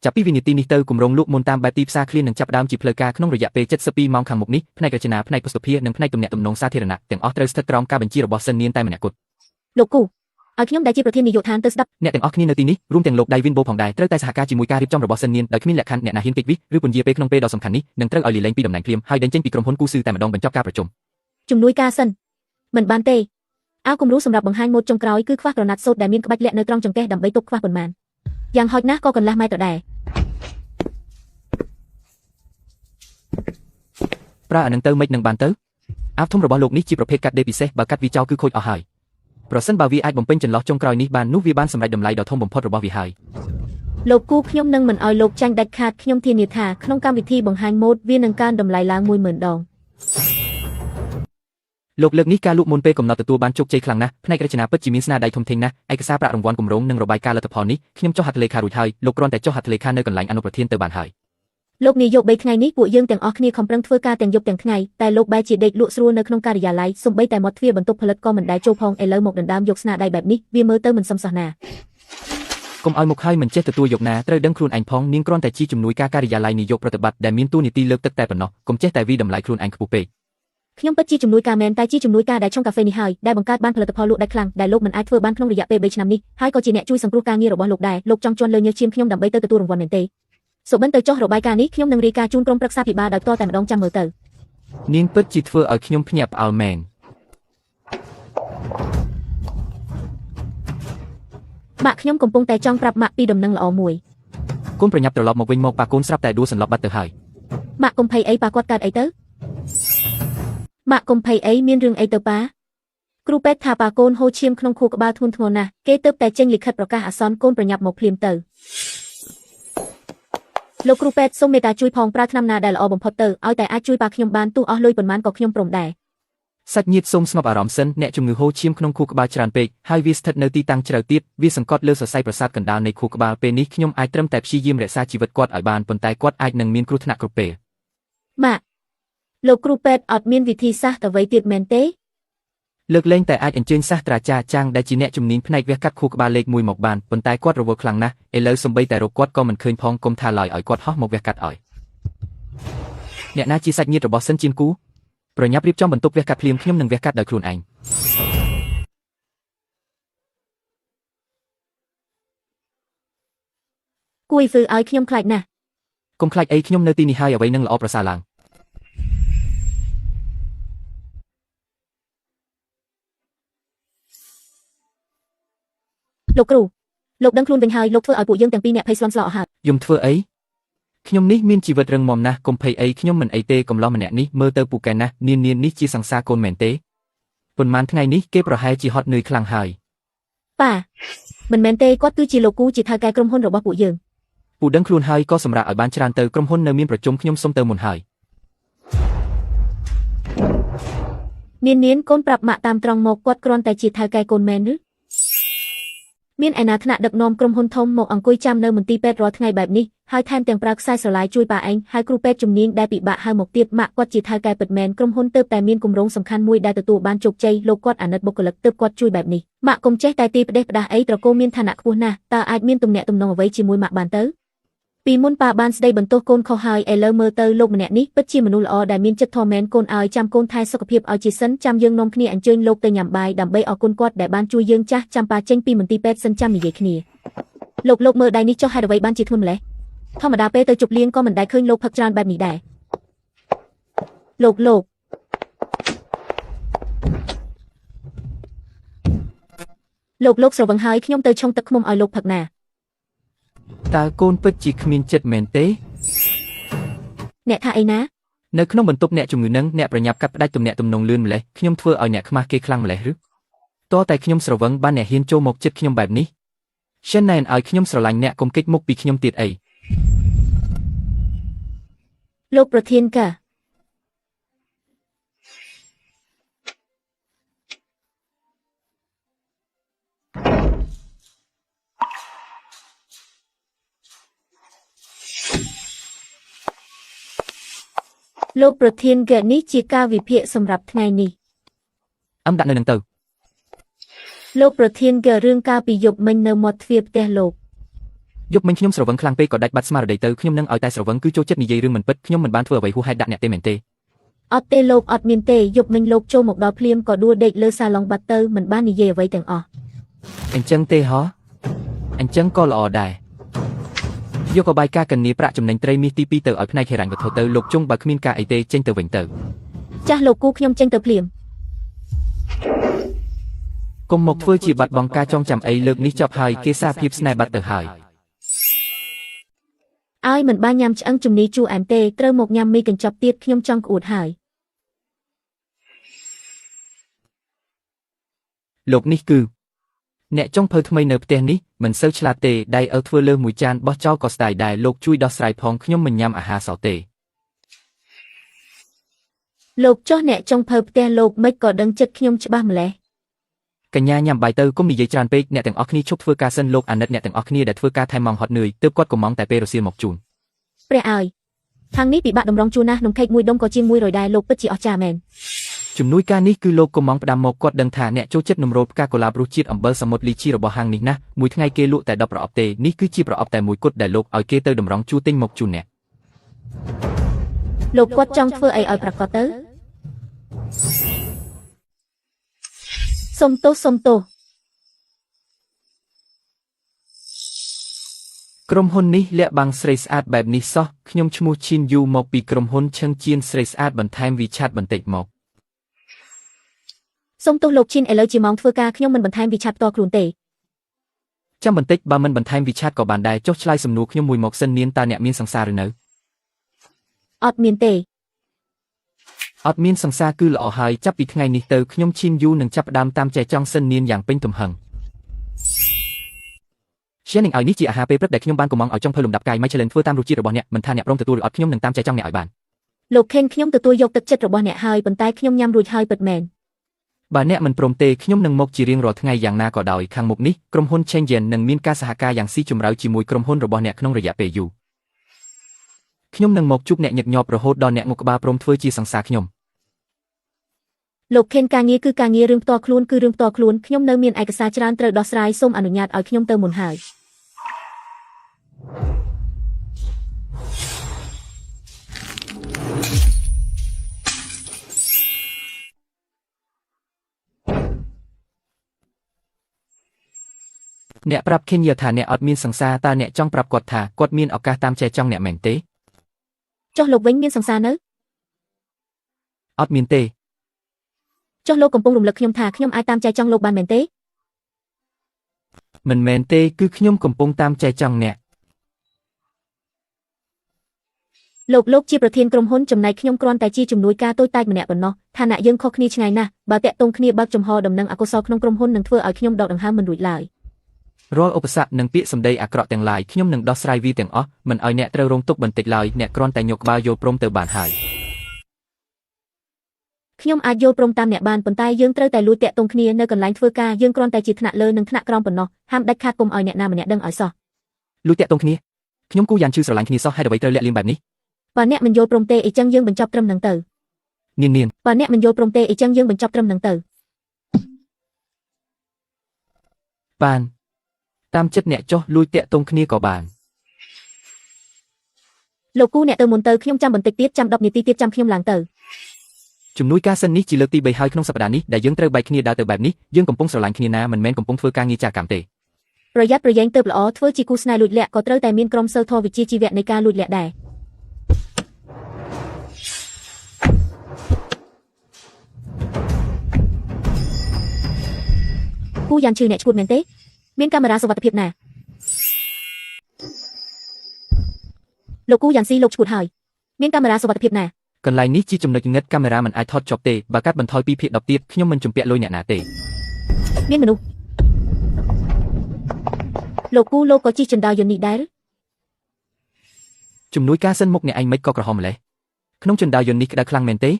ចាប់ពីវិនាទីនេះទៅគម្រោងលក់មុនតាមបែបទីផ្សារឃ្លាននឹងចាប់ផ្ដើមជាផ្លូវការក្នុងរយៈពេល72ម៉ោងខាងមុខនេះផ្នែករចនាផ្នែកភស្តុភារនិងផ្នែកទំនាក់ទំនងសាធារណៈទាំងអស់ត្រូវស្ថិតក្រោមការបញ្ជារបស់សិននាងតែម្នាក់គត់លោកគូឲ្យខ្ញុំដែលជាប្រធាននាយកដ្ឋានទៅស្ដាប់អ្នកទាំងអស់គ្នានៅទីនេះរួមទាំងលោកដៃវិនបូផងដែរត្រូវតែសហការជាមួយការរៀបចំរបស់សិននាងដោយគ្មានលក្ខខណ្ឌអ្នកណាហ៊ានគេចវិសឬពន្យាពេលក្នុងពេលដ៏សំខាន់នេះនឹងត្រូវឲ្យលាលែងពីតំណែងភ្លាមហើយដេញចេញពីក្រុមហ៊ុនគូស៊ឺតែម្ដងបញ្ចប់ការប្រជុំជំនួយការសិនមិនបានទេ អាវគំរូសម្រាប់បង្ហាញម៉ូដចុងក្រោយគឺខ្វះក្រណាត់សូត្រដែលមានក្បាច់លាក់នៅត្រង់ចង្កេះដើម្បីទប់ខ្វះប៉ុន្មានយ៉ាងហោចណាស់ក៏កន្លះម៉ែត្រដែរ ប្រើអានឹងទៅមិននឹងបានទៅអាវធំរបស់លោកនេះជាប្រភេទកាត់ដេរពិសេសបើកាត់វាចោលគឺខូចអស់ហើយប្រសិនបើវាអាចបំពេញចន្លោះចុងក្រោយនេះបាននោះវាបានសម្រេចតម្លៃដ៏ធំបំផុតរបស់វាហើយ លោកគូខ្ញុំនឹងមិនឲ្យលោកចាញ់ដាច់ខាតខ្ញុំធានាថាក្នុងកម្មវិធីបង្ហាញម៉ូដវានឹងកើនតម្លៃឡើង10000ដង លោកលើកនេះការលក់មុនពេលកំណត់ទទួលបានជោគជ័យខ្លាំងណាស់ផ្នែករចនាពិតជាមានស្នាដៃធំធេងណាស់ឯកសារប្រាក់រង្វាន់គម្រោងនិងរបាយការណ៍លទ្ធផលនេះខ្ញុំចុះហត្ថលេខារួចហើយលោកគ្រាន់តែចុះហត្ថលេខានៅកន្លែងអនុប្រធានទៅបានហើយ លោកនាយក3ថ្ងៃនេះពួកយើងទាំងអស់គ្នាខំប្រឹងធ្វើការទាំងយប់ទាំងថ្ងៃតែលោកបែរជាដេកលក់ស្រួលនៅក្នុងការិយាល័យសូម្បីតែមាត់ទ្វារបន្ទប់ផលិតក៏មិនដែលចូលផងឥឡូវមកដណ្ដើមយកស្នាដៃបែបនេះវាមើលទៅមិនសមសោះណា កុំឲ្យមុខហើយមិនចេះទទួលយកណាត្រូវដឹងខ្លួនឯងផងនាងគ្រាន់តែជាជំនួយការការិយាល័យនាយកប្រតិបត្តិដែលមានតួនាទីលើកទឹកតែប៉ុណ្ណោះកុំចេះតែវាយតម្លៃខ្លួនឯងខ្ពស់ពេក ខ្ញុំពិតជាជំនួយការមែនតែជាជំនួយការដែលឆុងកាហ្វេនេះហើយដែលបង្កើតបានផលិតផលលក់ដាច់ខ្លាំងដែលលោកមិនអាចធ្វើបានក្នុងរយៈពេល3ឆ្នាំនេះហើយក៏ជាអ្នកជួយសង្គ្រោះការងាររបស់លោកដែរលោកចង់ជន់លើញើសឈាមខ្ញុំដើម្បីទៅទទួលរង្វាន់មែនទេសុបិនទៅចុះរបាយការណ៍នេះខ្ញុំនឹងរាយការណ៍ជូនក្រុមប្រឹក្សាភិបាលដោយផ្ទាល់តែម្ដងចាំមើលទៅ នាងពិតជាធ្វើឲ្យខ្ញុំភ្ញាក់ផ្អើលមែន ម៉ាក់ខ្ញុំកំពុងតែចង់ប្រាប់ម៉ាក់ពីដំណឹងល្អមួយ កូនប្រញាប់ត្រឡប់មកវិញមកប៉ាកូនស្រាប់តែដួលសន្លប់បាត់ទៅហើយ ម៉ាក់កុំភ័យអីប៉ាគាត់កើតអីទៅម៉ាក់កុំភ័យអីមានរឿងអីទៅប៉ាគ្រូពេទ្យថាប៉ាកូនហូរឈាមក្នុងខួរក្បាលធ្ងន់ធ្ងរណាស់គេទើបតែចេញលិខិតប្រកាសអាសន្នកូនប្រញាប់មកភ្លាមទៅលោកគ្រូពេទ្យសូមមេត្តាជួយផងប្រើថ្នាំណាដែលល្អបំផុតទៅឲ្យតែអាចជួយប៉ាខ្ញុំបានទោះអស់លុយប៉ុន្មានក៏ខ្ញុំព្រមដែរ សាច់ញាតិសូមស្ងប់អារម្មណ៍សិនអ្នកជំងឺហូរឈាមក្នុងខួរក្បាលច្រើនពេកហើយវាស្ថិតនៅទីតាំងជ្រៅទៀតវាសង្កត់លើសរសៃប្រសាទកណ្ដាលនៃខួរក្បាលពេលនេះខ្ញុំអាចត្រឹមតែព្យាយាមរក្សាជីវិតគាត់ឲ្យបានប៉ុន្តែគាត់អាចនឹងមានគ្រោះថ្នាក់គ្រប់ពេល ម៉ាក់លោកគ្រូពេទ្យអត់មានវិធីសាស្ត្រអ្វីទៀតមែនទេ លើកលែងតែអាចអញ្ជើញសាស្ត្រាចារ្យចាងដែលជាអ្នកជំនាញផ្នែកវះកាត់ខួរក្បាលលេខ1មកបានប៉ុន្តែគាត់រវល់ខ្លាំងណាស់ឥឡូវសូម្បីតែរកគាត់ក៏មិនឃើញផងកុំថាឡើយឲ្យគាត់ហោះមកវះកាត់ឲ្យអ្នកណាជាសាច់ញាតិរបស់សិនជានគូប្រញាប់រៀបចំបន្ទប់វះកាត់ភ្លាមខ្ញុំនឹងវះកាត់ដោយខ្លួនឯង គួយធ្វើឲ្យខ្ញុំខ្លាចណាស់ កុំខ្លាចអីខ្ញុំនៅទីនេះហើយអ្វីនឹងល្អប្រសើរឡើង លោកគ្រូលោកដឹងខ្លួនវិញហើយលោកធ្វើឲ្យពួកយើងទាំងពីរអ្នកភ័យស្លន់ស្លោអស់ហើយ យំធ្វើអីខ្ញុំនេះមានជីវិតរឹងមាំណាស់កុំភ័យអីខ្ញុំមិនអីទេកំឡោះម្នាក់នេះមើលទៅពូកែណាស់នាងនេះជាសង្សារកូនមែនទេប៉ុន្មានថ្ងៃនេះគេប្រហែលជាហត់នឿយខ្លាំងហើយ ប៉ាមិនមែនទេគាត់គឺជាលោកគូជាថៅកែក្រុមហ៊ុនរបស់ពួកយើង ពូដឹងខ្លួនហើយក៏សម្រាប់ឲ្យបានច្រើនទៅក្រុមហ៊ុននៅមានប្រជុំខ្ញុំសុំទៅមុនហើយ មាននានកូនប្រាប់ម៉ាក់តាមត្រង់មកគាត់គ្រាន់តែជាថៅកែកូនមែនឬមានឯណាថ្នាក់ដឹកនាំក្រុមហ៊ុនធំមកអង្គុយចាំនៅមន្ទីរពេទ្យរាល់ថ្ងៃបែបនេះហើយថែមទាំងប្រើខ្សែស្រឡាយជួយប៉ាឯងហើយគ្រូពេទ្យជំនាញដែលពិបាកហៅមកទៀតម៉ាក់គាត់ជាថៅកែពិតមែនក្រុមហ៊ុនទើបតែមានគម្រោងសំខាន់មួយដែលទទួលបានជោគជ័យលោកគាត់អាណិតបុគ្គលិកទើបគាត់ជួយបែបនេះម៉ាក់កុំចេះតែទីផ្ដេសផ្ដាស់អីត្រកូលមានឋានៈខ្ពស់ណាស់តើអាចមានទំនាក់ទំនងអ្វីជាមួយម៉ាក់បានទៅពីមុនប៉ាបានស្ដីបន្ទោសកូនខុសហើយឥឡូវមើលទៅលោកម្នាក់នេះពិតជាមនុស្សល្អដែលមានចិត្តធម៌មែនកូនឲ្យចាំកូនថែសុខភាពឲ្យជាសិនចាំយើងនាំគ្នាអញ្ជើញលោកទៅញ៉ាំបាយដើម្បីអរគុណគាត់ដែលបានជួយយើងចាស់ចាំប៉ាចេញពីមន្ទីរពេទ្យសិនចាំនិយាយគ្នាលោកមើលដៃនេះចុះហេតុអ្វីបានជាធ្ងន់ម្ល៉េះធម្មតាពេលទៅជប់លៀងក៏មិនដែលឃើញលោកផឹកច្រើនបែបនេះដែរលោកលោកលោកស្រវឹងហើយខ្ញុំទៅឆុងទឹកឃ្មុំឲ្យលោកផឹកណា តើកូនពិតជាគ្មានចិត្តមែនទេ អ្នកថាអីណា នៅក្នុងបន្ទប់អ្នកជំងឺនឹងអ្នកប្រញាប់កាត់ផ្ដាច់ទំនាក់ទំនងលឿនម្លេះខ្ញុំធ្វើឲ្យអ្នកខ្មាស់គេខ្លាំងម្លេះឬតតែខ្ញុំស្រវឹងបានអ្នកហ៊ានចូលមកចិត្តខ្ញុំបែបនេះရှင်ណែនឲ្យខ្ញុំស្រឡាញ់អ្នកកុំគេចមុខពីខ្ញុំទៀតអី លោកប្រធានកាលោកប្រធានកនេះជាការវិភាគសម្រាប់ថ្ងៃនេះ អឹមដាក់នៅនឹងទៅ លោកប្រធានករឿងការពីយប់មិញនៅមាត់ទ្វារផ្ទះលោក យប់មិញខ្ញុំស្រវឹងខ្លាំងពេកក៏ដាច់បាត់ស្មារតីទៅខ្ញុំនឹងឲ្យតែស្រវឹងគឺចូលចិត្តនិយាយរឿងមិនពិតខ្ញុំមិនបានធ្វើអ្វីហួសហេតុដាក់អ្នកទេមែនទេ អត់ទេលោកអត់មានទេយប់មិញលោកចូលមកដល់ភ្លាមក៏ដួលដេកលើសាឡុងបាត់ទៅមិនបាននិយាយអ្វីទាំងអស់ អញ្ចឹងទេហ៎អញ្ចឹងក៏ល្អដែរយកអបាយការកនីប្រាក់ចំណេញត្រីមាសទី2ទៅឲ្យផ្នែកហិរញ្ញវត្ថុទៅលោកជុងបើគ្មានការអីទេចេញទៅវិញទៅ ចាស់លោកគូខ្ញុំចេញទៅភ្លាម កុំមកធ្វើជាបាត់បង់ការចងចាំអីលើកនេះចប់ហើយគេសារភាពស្នេហ៍បាត់ទៅហើយ ឲ្យមិនបានញ៉ាំឆ្អឹងជំនីជូរអែមទេត្រូវមកញ៉ាំមីកញ្ចប់ទៀតខ្ញុំចង់ក្អួតហើយ លោកនេះគឺអ្នកចុងភៅថ្មីនៅផ្ទះនេះមិនសូវឆ្លាតទេដៃឪធ្វើលើសមួយចានបោះចោលក៏ស្ដាយដែរលោកជួយដោះស្រាយផងខ្ញុំមិនញ៉ាំអាហារសោះទេ លោកចុះអ្នកចុងភៅផ្ទះលោកមិនក៏ដឹងចិត្តខ្ញុំច្បាស់ម្ល៉េះ កញ្ញាញ៉ាំបាយទៅកុំនិយាយច្រើនពេកអ្នកទាំងអស់គ្នាឈប់ធ្វើការសិនលោកអាណិតអ្នកទាំងអស់គ្នាដែលធ្វើការថែមម៉ោងហត់នឿយទើបគាត់កំងតែពេលរសៀលមកជូន ព្រះឲ្យខាងនេះពិបាកតម្រង់ជួនណាស់នំខេកមួយដុំក៏ជាង100ដែរលោកពិតជាអស្ចារ្យមែន ជំនួយការនេះគឺលោកកំងផ្ដាំមកគាត់ដឹងថាអ្នកចូលចិត្តនំរោលផ្កាកុលាបរសជាតិអំបិលសមុទ្រលីជីរបស់ហាងនេះណាស់មួយថ្ងៃគេលក់តែ10ប្រអប់ទេនេះគឺជាប្រអប់តែមួយគត់ដែលលោកឲ្យគេទៅតម្រង់ជួទិញមកជូនអ្នក លោកគាត់ចង់ធ្វើអីឲ្យប្រកាសទៅសុំទោសសុំទោស ក្រុមហ៊ុននេះលាក់បាំងស្រីស្អាតបែបនេះសោះខ្ញុំឈ្មោះឈីនយូមកពីក្រុមហ៊ុនឈឹងជៀនស្រីស្អាតបន្ថែមវីឆាតបន្តិចមក សុំទោសលោកឈីនឥឡូវជាម៉ោងធ្វើការខ្ញុំមិនបន្ថែមវីឆាតផ្ទាល់ខ្លួនទេ ចាំបន្តិចបើមិនបន្ថែមវីឆាតក៏បានដែរចុះឆ្លើយសំណួរខ្ញុំមួយមកសិននាងតើអ្នកមានសង្សារឬនៅ អត់មានទេ អត់មានសង្សារគឺល្អហើយចាប់ពីថ្ងៃនេះទៅខ្ញុំឈីនយូនឹងចាប់ផ្ដើមតាមចែចង់សិននាងយ៉ាងពេញទំហឹង ឈៀននឹងឲ្យនេះជាអាហារពេលព្រឹកដែលខ្ញុំបានកំងឲ្យចុងភៅលំដាប់កាយ Michelin ធ្វើតាមរសជាតិរបស់អ្នកមិនថាអ្នកព្រមទទួលឬអត់ខ្ញុំនឹងតាមចែចង់អ្នកឲ្យបាន លោកខេនខ្ញុំទទួលយកទឹកចិត្តរបស់អ្នកហើយប៉ុន្តែខ្ញុំញ៉ាំរួចហើយពិតមែន បើអ្នកមិនព្រមទេខ្ញុំនឹងមកជារៀងរាល់ថ្ងៃយ៉ាងណាក៏ដោយខាងមុខនេះក្រុមហ៊ុន Chengen នឹងមានការសហការយ៉ាងស៊ីជម្រៅជាមួយក្រុមហ៊ុនរបស់អ្នកក្នុងរយៈពេលយូរខ្ញុំនឹងមកជួបអ្នកញឹកញាប់រហូតដល់អ្នកងក់ក្បាលព្រមធ្វើជាសង្សារខ្ញុំ លោកខេនការងារគឺការងាររឿងផ្ទាល់ខ្លួនគឺរឿងផ្ទាល់ខ្លួនខ្ញុំនៅមានឯកសារច្រើនត្រូវដោះស្រាយសូមអនុញ្ញាតឲ្យខ្ញុំទៅមុនហើយ អ្នកប្រាប់ខេនយាថាអ្នកអត់មានសង្សារតើអ្នកចង់ប្រាប់គាត់ថាគាត់មានឱកាសតាមចែចង់អ្នកមែនទេ ចុះលោកវិញមានសង្សារនៅ អត់មានទេ ចុះលោកកំពុងរំលឹកខ្ញុំថាខ្ញុំអាចតាមចែចង់លោកបានមែនទេ មិនមែនទេគឺខ្ញុំកំពុងតាមចែចង់អ្នក លោកជាប្រធានក្រុមហ៊ុនចំណែកខ្ញុំគ្រាន់តែជាជំនួយការតូចតាចម្នាក់ប៉ុណ្ណោះឋានៈយើងខុសគ្នាឆ្ងាយណាស់បើតាក់ទងគ្នាបើកចំហដំណឹងអកុសលក្នុងក្រុមហ៊ុននឹងធ្វើឲ្យខ្ញុំដកដង្ហើមមិនរួចឡើយ រាល់ឧបសគ្គនិងពាក្យសម្ដីអាក្រក់ទាំងឡាយខ្ញុំនឹងដោះស្រាយវាទាំងអស់មិនឲ្យអ្នកត្រូវរងទុក្ខបន្តិចឡើយអ្នកគ្រាន់តែញក់ក្បាលយល់ព្រមទៅបានហើយ ខ្ញុំអាចយល់ព្រមតាមអ្នកបានប៉ុន្តែយើងត្រូវតែលួចតាក់ទងគ្នានៅកន្លែងធ្វើការយើងគ្រាន់តែជាថ្នាក់លើនិងថ្នាក់ក្រោមប៉ុណ្ណោះហាមដាច់ខាតកុំឲ្យអ្នកណាម្នាក់ដឹងឲ្យសោះ លួចតាក់ទងគ្នាខ្ញុំគូយ៉ាងឈឺស្រឡាញ់គ្នាសោះហេតុអ្វីត្រូវលាក់លៀមបែបនេះ បើអ្នកមិនយល់ព្រមទេអីចឹងយើងបញ្ចប់ត្រឹមនឹងទៅ នាងនាង បើអ្នកមិនយល់ព្រមទេអីចឹងយើងបញ្ចប់ត្រឹមនឹងទៅ បានតាមចិត្តអ្នកចុះលួចតាក់ទងគ្នាក៏បាន លោកគូអ្នកទៅមុនទៅខ្ញុំចាំបន្តិចទៀតចាំ10នាទីទៀតចាំខ្ញុំឡើងទៅ ជំនួយការសិននេះជាលើកទី3ហើយក្នុងសប្តាហ៍នេះដែលយើងត្រូវបែកគ្នាដើរទៅបែបនេះយើងកំពុងស្រឡាញ់គ្នាណាមិនមែនកំពុងធ្វើការងារចារកម្មទេ ប្រយ័ត្នប្រយែងទៅល្អធ្វើជាគូស្នេហ៍លួចលាក់ក៏ត្រូវតែមានក្រុមសិលធម៌វិជ្ជាជីវៈនៃការលួចលាក់ដែរគូយ៉ាងឈឺអ្នកឈួតមែនទេមានកាមេរ៉ាសុវត្ថិភាពណាលោកគូយ៉ាងស៊ីលោកឈួតហើយមានកាមេរ៉ាសុវត្ថិភាពណា កន្លែងនេះជាចំណុចងឹតកាមេរ៉ាមិនអាចថតជាប់ទេបើកាត់បន្ថយ2ភាគ10ទៀតខ្ញុំមិនជំពាក់លុយអ្នកណាទេ មានមនុស្សលោកគូលោកក៏ជិះជណ្ដើរយន្តនេះដែរ ជំនួយការសិនមុខអ្នកឯងមិនក៏ក្រហមម្លេះក្នុងជណ្ដើរយន្តនេះក្តៅខ្លាំងមែនទេ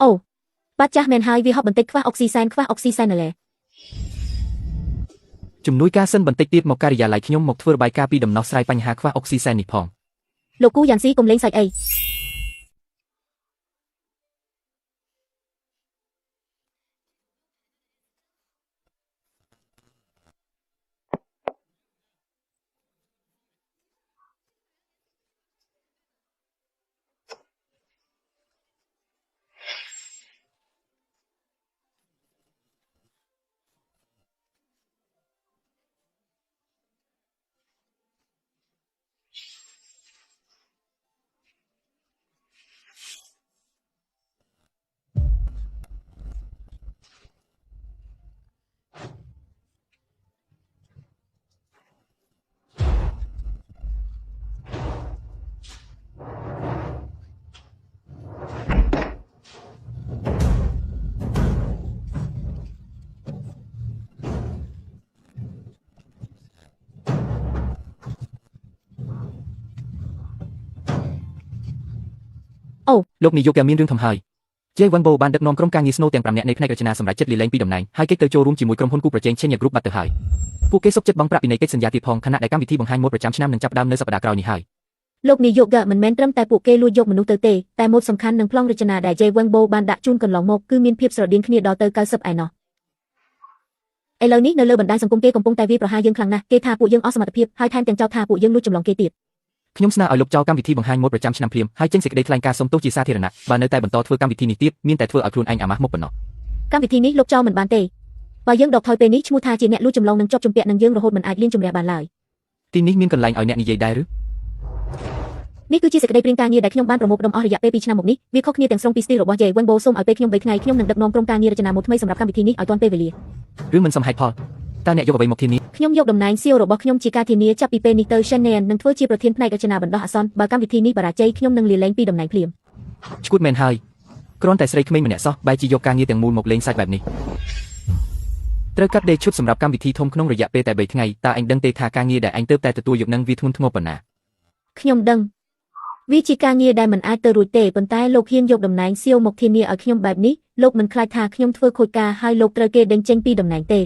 អូបាត់ចាស់មែនហើយវាហប់បន្តិចខ្វះអុកស៊ីសែនខ្វះអុកស៊ីសែនណែ ជំនួយការសិនបន្តិចទៀតមកការិយាល័យខ្ញុំមកធ្វើរបាយការណ៍ពីដំណោះស្រាយបញ្ហាខ្វះអុកស៊ីសែននេះផង លោកគូយ៉ាងស៊ីកុំលេងសាច់អី អូ លោកនាយកក៏មានរឿងធំហើយជេវ៉ាន់បូបានដឹកនាំក្រុមការងារស្នូលទាំង5នាក់នៃផ្នែករចនាសម្រាប់ចិត្តលាលែងពីតំណែងហើយគេទៅចូលរួមជាមួយក្រុមហ៊ុនគូប្រជែង Chenya Group បាត់ទៅហើយពួកគេសុខចិត្តបង់ប្រាក់ពីនៃកិច្ចសន្យាទៀតផងខណៈដែលកម្មវិធីបង្ហាញម៉ូដប្រចាំឆ្នាំនឹងចាប់ផ្ដើមនៅសប្តាហ៍ក្រោយនេះហើយ លោកនាយកមិនមែនត្រឹមតែពួកគេលួចយកមនុស្សទៅទេតែម៉ូដសំខាន់និងប្លង់រចនាដែល Jay Wangbo បានដាក់ជូនកន្លងមកគឺមានភាពស្រដៀងគ្នាដល់ទៅ90ឯណោះឥឡូវនេះនៅលើបណ្ដាញសង្គមគេកំពុងតែវាយប្រហារយើងខ្លាំងណាស់គេថាពួកយើងអស់សមត្ថភាពហើយថែមទាំងចោទថាពួកយើងលួចចម្លងគេទៀត ខ្ញុំស្នើឲ្យលុបចោលកម្មវិធីបង្ហាញម៉ូដប្រចាំឆ្នាំភ្លាមហើយចេញសេចក្តីថ្លែងការណ៍សុំទោសជាសាធារណៈបើនៅតែបន្តធ្វើកម្មវិធីនេះទៀតមានតែធ្វើឲ្យខ្លួនឯងអាម៉ាស់មុខប៉ុណ្ណោះ កម្មវិធីនេះលុបចោលមិនបានទេបើយើងដកថយពេលនេះឈ្មោះថាជាអ្នកលួចចម្លងនឹងជាប់ជំពាក់នឹងយើងរហូតមិនអាចលាងជម្រះបានឡើយ ទីនេះមានកន្លែងឲ្យអ្នកនិយាយដែរឬ នេះគឺជាសេចក្តីព្រាងការងារដែលខ្ញុំបានប្រមូលផ្ដុំអស់រយៈពេល2ឆ្នាំមកនេះវាខុសគ្នាទាំងស្រុងពីស្ទីលរបស់ Jay Wangbo សូមឲ្យពេលខ្ញុំ3ថ្ងៃខ្ញុំនឹងដឹកនាំក្រុមការងាររចនាម៉ូដថ្មីសម្រាប់កម្មវិធីនេះឲ្យទាន់ពេលវេលា ឬមិនសមហេតុផលតើអ្នកយកអ្វីមកធានា ខ្ញុំយកតំណែង CEO របស់ខ្ញុំជាការធានាចាប់ពីពេលនេះទៅ Shannon នឹងធ្វើជាប្រធានផ្នែករចនាបណ្ដោះអាសន្នបើកម្មវិធីនេះបរាជ័យខ្ញុំនឹងលាលែងពីតំណែងភ្លាម ឈួតមែនហើយគ្រាន់តែស្រីក្មេងម្នាក់សោះបែរជាយកការងារទាំងមូលមកលេងសាច់បែបនេះត្រូវកាត់ដេរឈុតសម្រាប់កម្មវិធីធំក្នុងរយៈពេលតែ3ថ្ងៃតើអញដឹងទេថាការងារដែលអញទើបតែទទួលយកនឹងវាធ្ងន់ធ្ងរប៉ុណ្ណា ខ្ញុំដឹងវាជាការងារដែលមិនអាចទៅរួចទេប៉ុន្តែលោកហ៊ានយកតំណែង CEO មកធានាឲ្យខ្ញុំបែបនេះលោកមិនខ្លាចថាខ្ញុំធ្វើខូចការហើយលោកត្រូវគេដេញចេញពីតំណែងទេ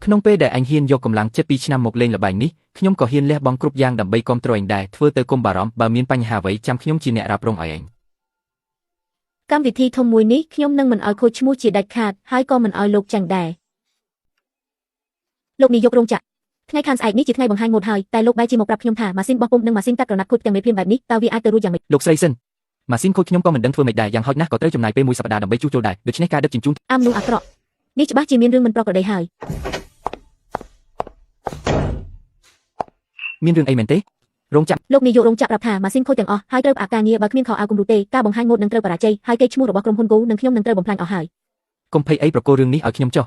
ក្នុងពេលដែលអញហ៊ានយកកម្លាំងចិត្ត2ឆ្នាំមកលេងល្បែងនេះខ្ញុំក៏ហ៊ានលះបង់គ្រប់យ៉ាងដើម្បីគាំទ្រអញដែរធ្វើទៅកុំបារម្ភបើមានបញ្ហាអ្វីចាំខ្ញុំជាអ្នករ៉ាប់រងឲ្យអញ កម្មវិធីធំមួយនេះខ្ញុំនឹងមិនឲ្យខូចឈ្មោះជាដាច់ខាតហើយក៏មិនឲ្យលោកចាញ់ដែរលោកនាយករោងចក្រថ្ងៃខាងស្អែកនេះជាថ្ងៃបង្ហាញម៉ូដហើយតែលោកបែរជាមកប្រាប់ខ្ញុំថាម៉ាស៊ីនបោះពុម្ពនិងម៉ាស៊ីនកាត់ក្រណាត់ខូចទាំងមេភ្លាមបែបនេះតើវាអាចទៅរួចយ៉ាងម៉េច លោកស្រីសិនម៉ាស៊ីនខូចខ្ញុំក៏មិនដឹងធ្វើម៉េចដែរយ៉ាងហោចណាស់ក៏ត្រូវចំណាយពេលមួយសប្តាហ៍ដើម្បីជួសជុលដែរដូច្នេះការដឹកជញ្ជូន អាមនុស្សអាក្រក់នេះច្បាស់ជាមានរឿងមិនប្រក្រតីហើយ មានរឿងអីមែនទេរោងចក្រ លោកនាយករោងចក្រប្រាប់ថាម៉ាស៊ីនខូចទាំងអស់ហើយត្រូវផ្អាកការងារបើគ្មានខោអាវគំរូទេការបង្ហាញម៉ូដនឹងត្រូវបរាជ័យហើយកេរ្តិ៍ឈ្មោះរបស់ក្រុមហ៊ុនគូនិងខ្ញុំនឹងត្រូវបំផ្លាញអស់ហើយក ុំភ័យអីប្រគល់រឿងនេះឲ្យខ្ញុំចុះ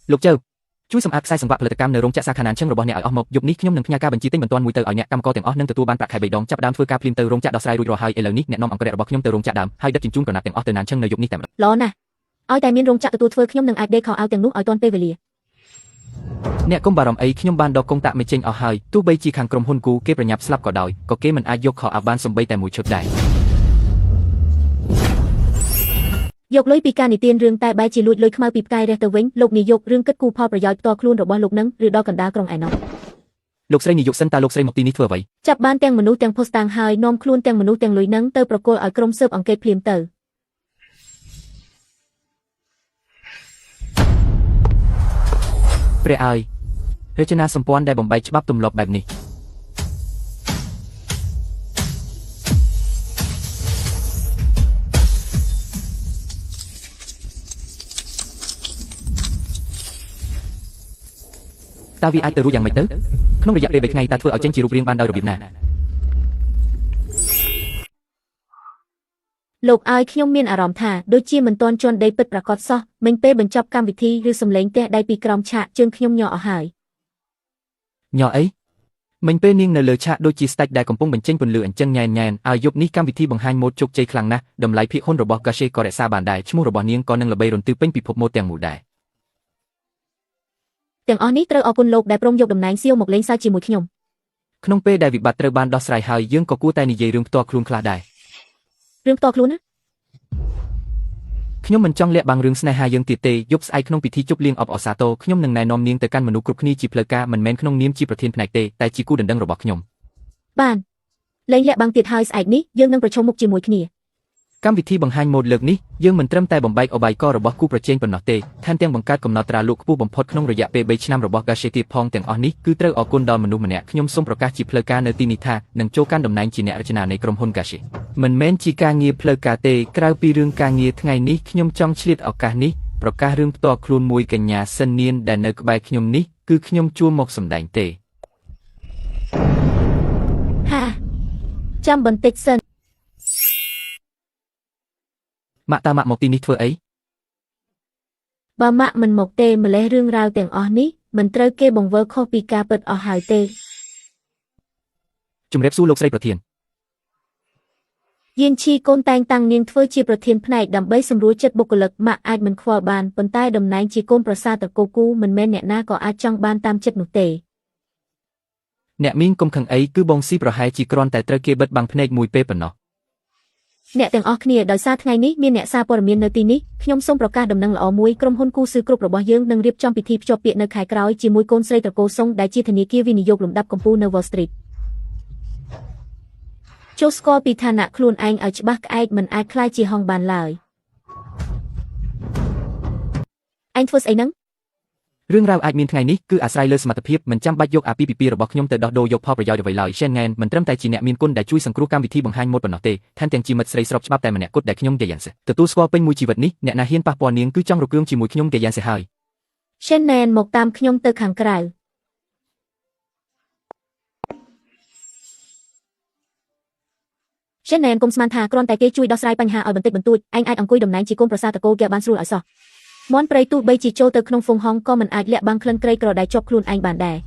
លោកចៅជួយសម្អាតខ្សែសង្វាក់ផលិតកម្មនៅរោងចក្រសាខាណានឈឹងរបស់អ្នកឲ្យអស់មកយប់នេះខ្ញុំនឹងផ្ញើការបញ្ជាទិញបន្ទាន់មួយទៅឲ្យអ្នកកម្មករទាំងអស់នឹងទទួលបានប្រាក់ខែ3ដងចាប់ផ្ដើមធ្វើការភ្លាមទៅរោងចក្រដោះស្រាយរួចរាល់ហើយឥឡូវនេះអ្នកនាំអង្គរៈរបស់ខ្ញុំទៅរោងចក្រដើមហើយដឹកជញ្ជូនក្រណាត់ទាំងអស់ទៅណានឈឹងនៅយប់នេះតែម្ដង ល្អណាស់ឲ្យតែមានរោងចក្រទទួលធ្វើខ្ញុំនឹងអាចដេរខោអាវទាំងនោះឲ្យទាន់ពេលវេលា អ្នកកុំបារម្ភអីខ្ញុំបានដកកុងតាក់មេចេញអស់ហើយទោះបីជាខាងក្រុមហ៊ុនគូគេប្រញាប់ស្លាប់ក៏ដោយក៏គេមិនអាចយកខោអាវបានសំបីតែមួយឈុតដែរ យកលុយពីការនិទានរឿងតែបែរជាលួចលុយខ្មៅពីផ្កាយរះទៅវិញលោកនាយករឿងគិតគូរផលប្រយោជន៍ផ្ទាល់ខ្លួនរបស់លោកនឹងឬដល់កណ្ដាលក្រុងឯណោះ លោកស្រីនាយកសិនតើលោកស្រីមកទីនេះធ្វើអ្វី ចាប់បានទាំងមនុស្សទាំងភស្តុតាងហើយនាំខ្លួនទាំងមនុស្សទាំងលុយនឹងទៅប្រគល់ឲ្យក្រុមស៊ើបអង្កេតភ្លាមទៅ ព្រះអើយរចនាសម្ព័ន្ធដែលបំបែកច្បាប់ទម្លាប់បែបនេះតើវាអាចទៅរួចយ៉ាងម៉េចទៅក្នុងរយៈពេល3ថ្ងៃតើធ្វើឲ្យចេញជារូបរាងបានដោយរបៀបណា លោកឲ្យខ្ញុំមានអារម្មណ៍ថាដូចជាមិនទាន់ជន់ដីពិតប្រាកដសោះមិញពេលបញ្ចប់កម្មវិធីឬសំឡេងទះដៃពីក្រោមឆាកជើងខ្ញុំញ័រអស់ហើយ ញ៉អីមិញពេលនាងនៅលើឆាកដូចជាស្ដេចដែលកំពុងបញ្ចេញពន្លឺអញ្ចឹងញ៉ែនញ៉ែនឲ្យយប់នេះកម្មវិធីបង្ហាញម៉ូដជោគជ័យខ្លាំងណាស់តម្លៃភាគហ៊ុនរបស់ Gache ក៏រក្សាបានដែរឈ្មោះរបស់នាងក៏នឹងល្បីរន្ទឺពេញពិភពម៉ូដទាំងមូលដែរ ទាំងអស់នេះត្រូវអរគុណលោកដែលព្រមយកតំណែងសៀវមកលេងសើចជាមួយខ្ញុំ ក្នុងពេលដែលវិបត្តិត្រូវបានដោះស្រាយហើយយើងក៏គួរតែនិយាយរឿងផ្ទាល់ខ្លួនខ្លះដែរ រឿងផ្ទាល់ខ្លួនណា ខ្ញុំមិនចង់លាក់បាំងរឿងស្នេហាយើងទៀតទេយប់ស្អែកក្នុងពិធីជប់លៀងអបអរសាទរខ្ញុំនឹងណែនាំនាងទៅកាន់មនុស្សគ្រប់គ្នាជាផ្លូវការមិនមែនក្នុងនាមជាប្រធានផ្នែកទេតែជាគូដណ្ដឹងរបស់ខ្ញុំ បានលែងលាក់បាំងទៀតហើយស្អែកនេះយើងនឹងប្រឈមមុខជាមួយគ្នា កម្មវិធីបង្ហាញម៉ូដលើកនេះយើងមិនត្រឹមតែបំបែកឧបាយកលរបស់គូប្រជែងប៉ុណ្ណោះទេថែមទាំងបង្កើតកំណត់ត្រាលក់ខ្ពស់បំផុតក្នុងរយៈពេល3ឆ្នាំរបស់ Gache ទៀតផងទាំងអស់នេះគឺត្រូវអរគុណដល់មនុស្សម្នាក់ខ្ញុំសូមប្រកាសជាផ្លូវការនៅទីនេះថានឹងចូលកាន់តំណែងជាអ្នករចនានៃក្រុមហ៊ុន Gache មិនមែនជាការងារផ្លូវការទេក្រៅពីរឿងការងារថ្ងៃនេះខ្ញុំចង់ឆ្លៀតឱកាសនេះប្រកាសរឿងផ្ទាល់ខ្លួនមួយកញ្ញាសិននានដែលនៅក្បែរខ្ញុំនេះគឺខ្ញុំជួលមកសម្ដែងទេ ហាចាំបន្តិចសិន ម៉ាក់តាម៉ាក់មកទីនេះធ្វើអី បើម៉ាក់មិនមកទេម្លេះរឿងរ៉ាវទាំងអស់នេះមិនត្រូវគេបង្វិលខុសពីការពិតអស់ហើយទេ ជំរាបសួរលោកស្រីប្រធាន យានឈីកូនតែងតាំងនាងធ្វើជាប្រធានផ្នែកដើម្បីសម្រួលចិត្តបុគ្គលិកម៉ាក់អាចមិនខ្វល់បានប៉ុន្តែតំណែងជាកូនប្រសារតកូគូមិនមែនអ្នកណាក៏អាចចង់បានតាមចិត្តនោះទេ អ្នកមីងកុំខឹងអីគឺបងស៊ីប្រហែលជាគ្រាន់តែត្រូវគេបិទបាំងភ្នែកមួយពេលប៉ុណ្ណោះ អ្នកទាំងអស់គ្នាដោយសារថ្ងៃនេះមានអ្នកសារព័ត៌មាននៅទីនេះខ្ញុំសូមប្រកាសដំណឹងល្អមួយក្រុមហ៊ុនគូស៊ឺគ្រប់របស់យើងនឹងរៀបចំពិធីភ្ជាប់ពាក្យនៅខែក្រោយជាមួយកូនស្រីត្រកូលសុងដែលជាធនាគារវិនិយោគលំដាប់កំពូលនៅ Wall Street ចូលស្គាល់ពីឋានៈខ្លួនឯងឲ្យច្បាស់ក្អែកមិនអាចក្លាយជាហង្សបានឡើយឯងធ្វើស្អីហ្នឹង រឿងរ៉ាវអាចមានថ្ងៃនេះគឺអាស្រ័យលើសមត្ថភាពមិនចាំបាច់យកអាពាហ៍ពិពាហ៍របស់ខ្ញុំទៅដោះដូរយកផលប្រយោជន៍អ្វីឡើយ Shen Ngan មិនត្រឹមតែជាអ្នកមានគុណដែលជួយសង្គ្រោះកម្មវិធីបង្ហាញម៉ូដប៉ុណ្ណោះទេថែមទាំងជាមិត្តស្រីស្របច្បាប់តែម្នាក់គត់ដែលខ្ញុំ Gayanse ទទួលស្គាល់ពេញមួយជីវិតនេះអ្នកណាហ៊ានប៉ះពាល់នាងគឺចង់រករឿងជាមួយខ្ញុំ Gayanse ហើយ Shen Nan មកតាមខ្ញុំទៅខាងក្រៅ Shen Nan កុំស្មានថាគ្រាន់តែគេជួយដោះស្រាយបញ្ហាឲ្យបន្តិចបន្តួចឯងអាចអង្គុយតំណែងជាកូនប្រសារតកូលគេបានស្រួលឲ្យសោះមាន់ព្រៃទោះបីជាចូលទៅក្នុងហ្វូងហងក៏មិនអាចលាក់បាំងក្លិនក្រីក្រដែលជាប់ខ្លួនឯងបានដែរ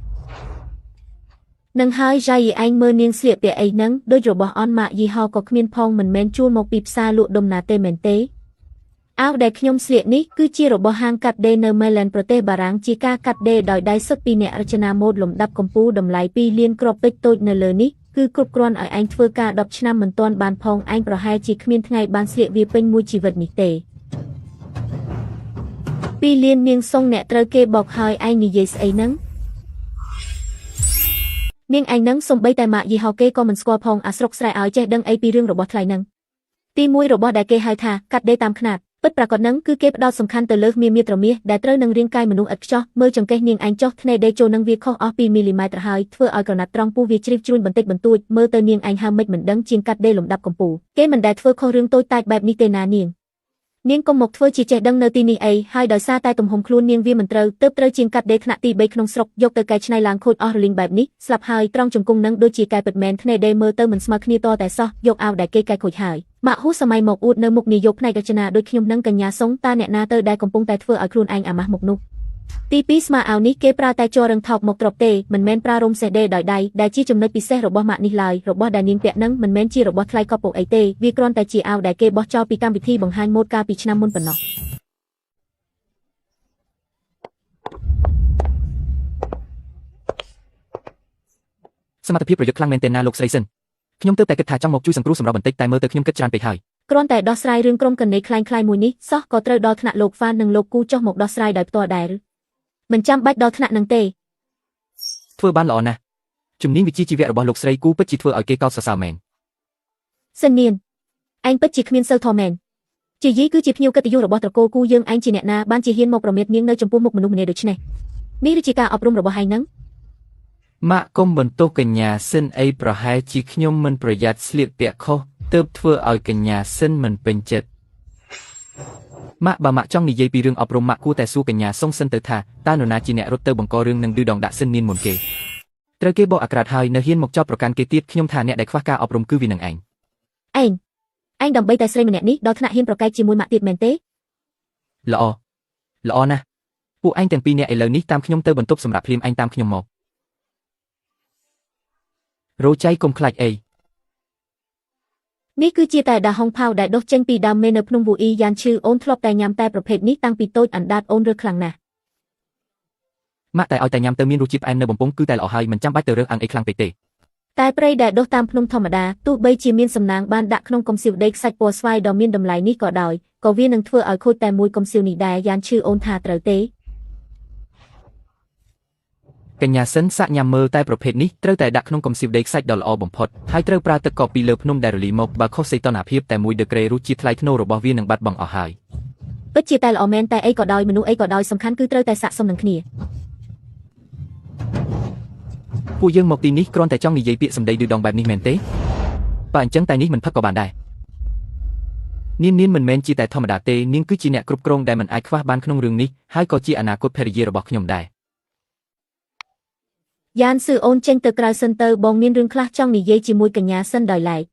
នឹងហើយចៃឯងមើលនាងស្លៀកពាក់អីហ្នឹងដូចរបស់អន់ម៉ាក់យីហោក៏គ្មានផងមិនមែនជួលមកពីផ្សារលក់ដុំណាទេមែនទេអាវដែលខ្ញុំស្លៀកនេះគឺជារបស់ហាងកាត់ដេរនៅមេឡែនប្រទេសបារាំងជាការកាត់ដេរដោយដៃសុទ្ធពីអ្នករចនាម៉ូដលំដាប់កំពូលតម្លៃ2លានគ្រាប់ពេជ្រតូចនៅលើនេះគឺគ្រប់គ្រាន់ឲ្យឯងធ្វើការ10ឆ្នាំមិនទាន់បានផងឯងប្រហែលជាគ្មានថ្ងៃបានស្លៀកវាពេញមួយជីវិតនេះទេ2លាននាងសុងអ្នកត្រូវគេបោកហើយឯងនិយាយស្អីហ្នឹងនាងឯងហ្នឹងសំបីតែម៉ាក់យីហោគេក៏មិនស្គាល់ផងអាស្រុកស្រែឲ្យចេះដឹងអីពីរឿងរបស់ថ្លៃហ្នឹងទី1របស់ដែលគេហៅថាកាត់ដេរតាមខ្នាតពិតប្រាកដហ្នឹងគឺគេផ្ដោតសំខាន់ទៅលើមាមាត្រមាសដែលត្រូវនឹងរាងកាយមនុស្សឥតខ្ចោះមើលចង្កេះនាងឯងចុះធ្នេដេរចូលនឹងវាខុសអស់2មីលីម៉ែត្រហើយធ្វើឲ្យក្រណាត់ត្រង់ពោះវាជ្រីវជ្រួញបន្តិចបន្តួចមើលទៅនាងឯងហើមមិនមិនដឹងជាងកាត់ដេរលំដាប់កំពូលគេមិនដែលធ្វើខុសរឿងតូចតាចបែបនេះទេណានាងនាងកុំមកធ្វើជាចេះដឹងនៅទីនេះអីហើយដោយសារតែទំហំខ្លួននាងវាមិនត្រូវទើបត្រូវជាងកាត់ដេរថ្នាក់ទី3ក្នុងស្រុកយកទៅកែច្នៃឡើងខូចអស់រលីងបែបនេះស្លាប់ហើយត្រង់ជង្គង់នឹងដូចជាកែពិតមែនធ្នេដេរមើលទៅមិនស្មើគ្នាតតែសោះយកអាវដែលគេកែខូចហើយម៉ាក់ហ៊ូសម័យមកអួតនៅមុខនាយកផ្នែករចនាដូចខ្ញុំនឹងកញ្ញាសុងតាអ្នកណាទៅដែលកំពុងតែធ្វើឲ្យខ្លួនឯងអាម៉ាស់មុខនោះទី2ស្មាអាវនេះគេប្រើតែជ័ររឹងថោកមកទ្របទេមិនមែនប្រើរោមសេះដេរដោយដៃដែលជាចំណុចពិសេសរបស់ម៉ាក់នេះឡើយរបស់ដែលនាងពាក់នឹងមិនមែនជារបស់ថ្លៃកប់ពកអីទេវាគ្រាន់តែជាអាវដែលគេបោះចោលពីកម្មវិធីបង្ហាញម៉ូដកាលពីឆ្នាំមុនប៉ុណ្ណោះ សមត្ថភាពប្រយុទ្ធខ្លាំងមែនទែនណាលោកស្រីសិនខ្ញុំទើបតែគិតថាចង់មកជួយសង្គ្រោះសម្រាប់បន្តិចតែមើលទៅខ្ញុំគិតច្រើនពេកហើយគ្រាន់តែដោះស្រាយរឿងក្រុមកណេក្លែងៗមួយនេះសោះក៏ត្រូវដល់ថ្នាក់លោកហ្វាននិងលោកគូចុះមកដោះស្រាយដោយផ្ទាល់ដែរមិនចាំបាច់ដល់ថ្នាក់នឹងទេធ្វើបានល្អណាស់ជំនាញវិជ្ជាជីវៈរបស់លោកស្រីគូពិតជាធ្វើឲ្យគេកោតសរសើរមែនសិននាងឯងពិតជាគ្មានសិលធម៌មែនជាយីគឺជាភ្ញៀវកិត្តិយសរបស់ត្រកូលគូយើងឯងជាអ្នកណាបានជាហ៊ានមកប្រមាថនាងនៅចំពោះមុខមនុស្សម្នាដូច្នេះនេះឬជាការអប់រំរបស់ឯងនឹងម៉ាក់កុំបន្ទោសកញ្ញាសិនអីប្រហែលជាខ្ញុំមិនប្រយ័ត្នស្លៀកពាក់ខុសទើបធ្វើឲ្យកញ្ញាសិនមិនពេញចិត្តម៉ាក់បើម៉ាក់ចង់និយាយពីរឿងអប់រំម៉ាក់គួរតែសួរកញ្ញាសុងសិនទៅថាតើនរណាជាអ្នករត់ទៅបង្ករឿងនឹងឌឺដងដាក់សិននានមុនគេត្រូវគេបកអាក្រាតហើយនៅហ៊ានមកចោទប្រកាន់គេទៀតខ្ញុំថាអ្នកដែលខ្វះការអប់រំគឺវានឹងឯងឯងដើម្បីតែស្រីម្នាក់នេះដល់ថ្នាក់ហ៊ានប្រកែកជាមួយម៉ាក់ទៀតមែនទេល្អល្អណាស់ពួកឯងទាំងពីរអ្នកឥឡូវនេះតាមខ្ញុំទៅបន្ទប់សម្រាប់ភ្លាមឯងតាមខ្ញុំមករោចៃកុំខ្លាចអីនេះគឺជាតែដាហុងផាវដែលដុះចេញពីដើមមេនៅភ្នំវូអ៊ីយ៉ានឈឺអូនធ្លាប់តែញ៉ាំតែប្រភេទនេះតាំងពីតូចអណ្ដាតអូនរើសខ្លាំងណាស់ម៉ាក់តែឲ្យតែញ៉ាំទៅមានរសជាតិផ្អែមនៅបំពង់គឺតែល្អហើយមិនចាំបាច់ទៅរើសអឹងអីខ្លាំងពេកទេតែព្រៃដែលដុះតាមភ្នំធម្មតាទោះបីជាមានសំណាងបានដាក់ក្នុងកំសៀវដីខ្សាច់ពណ៌ស្វាយដ៏មានតម្លៃនេះក៏ដោយក៏វានឹងធ្វើឲ្យខូចតែមួយកំសៀវនេះដែរយ៉ានឈឺអូនថាត្រូវទេកញ្ញាសិនសាក់ញ៉ាំមើលតែប្រភេទនេះត្រូវតែដាក់ក្នុងកំសៀវដីខ្សាច់ដ៏ល្អបំផុតហើយត្រូវប្រើទឹកកកពីលើភ្នំដែលរលីមកបើខុសសីតុណ្ហភាពតែមួយដឺក្រេរសជាតិថ្លៃថ្នូររបស់វានឹងបាត់បង់អស់ហើយពិតជាតែល្អមែនតែអីក៏ដោយមនុស្សអីក៏ដោយសំខាន់គឺត្រូវតែស័ក្តិសមនឹងគ្នាពួកយើងមកទីនេះគ្រាន់តែចង់និយាយពាក្យសម្ដីឌឺដងបែបនេះមែនទេបើអញ្ចឹងតែនេះមិនផឹកក៏បានដែរនាងមិនមែនជាតែធម្មតាទេនាងគឺជាអ្នកគ្រប់គ្រងដែលមិនអាចខ្វះបានក្នុងរឿងនេះហើយក៏ជាអនាគតភរិយារបស់ខ្ញុំដែរយ៉ានស៊ឺអូនចេញទៅក្រៅសិនទៅបងមានរឿងខ្លះចង់និយាយជាមួយកញ្ញាសិនដោយឡែក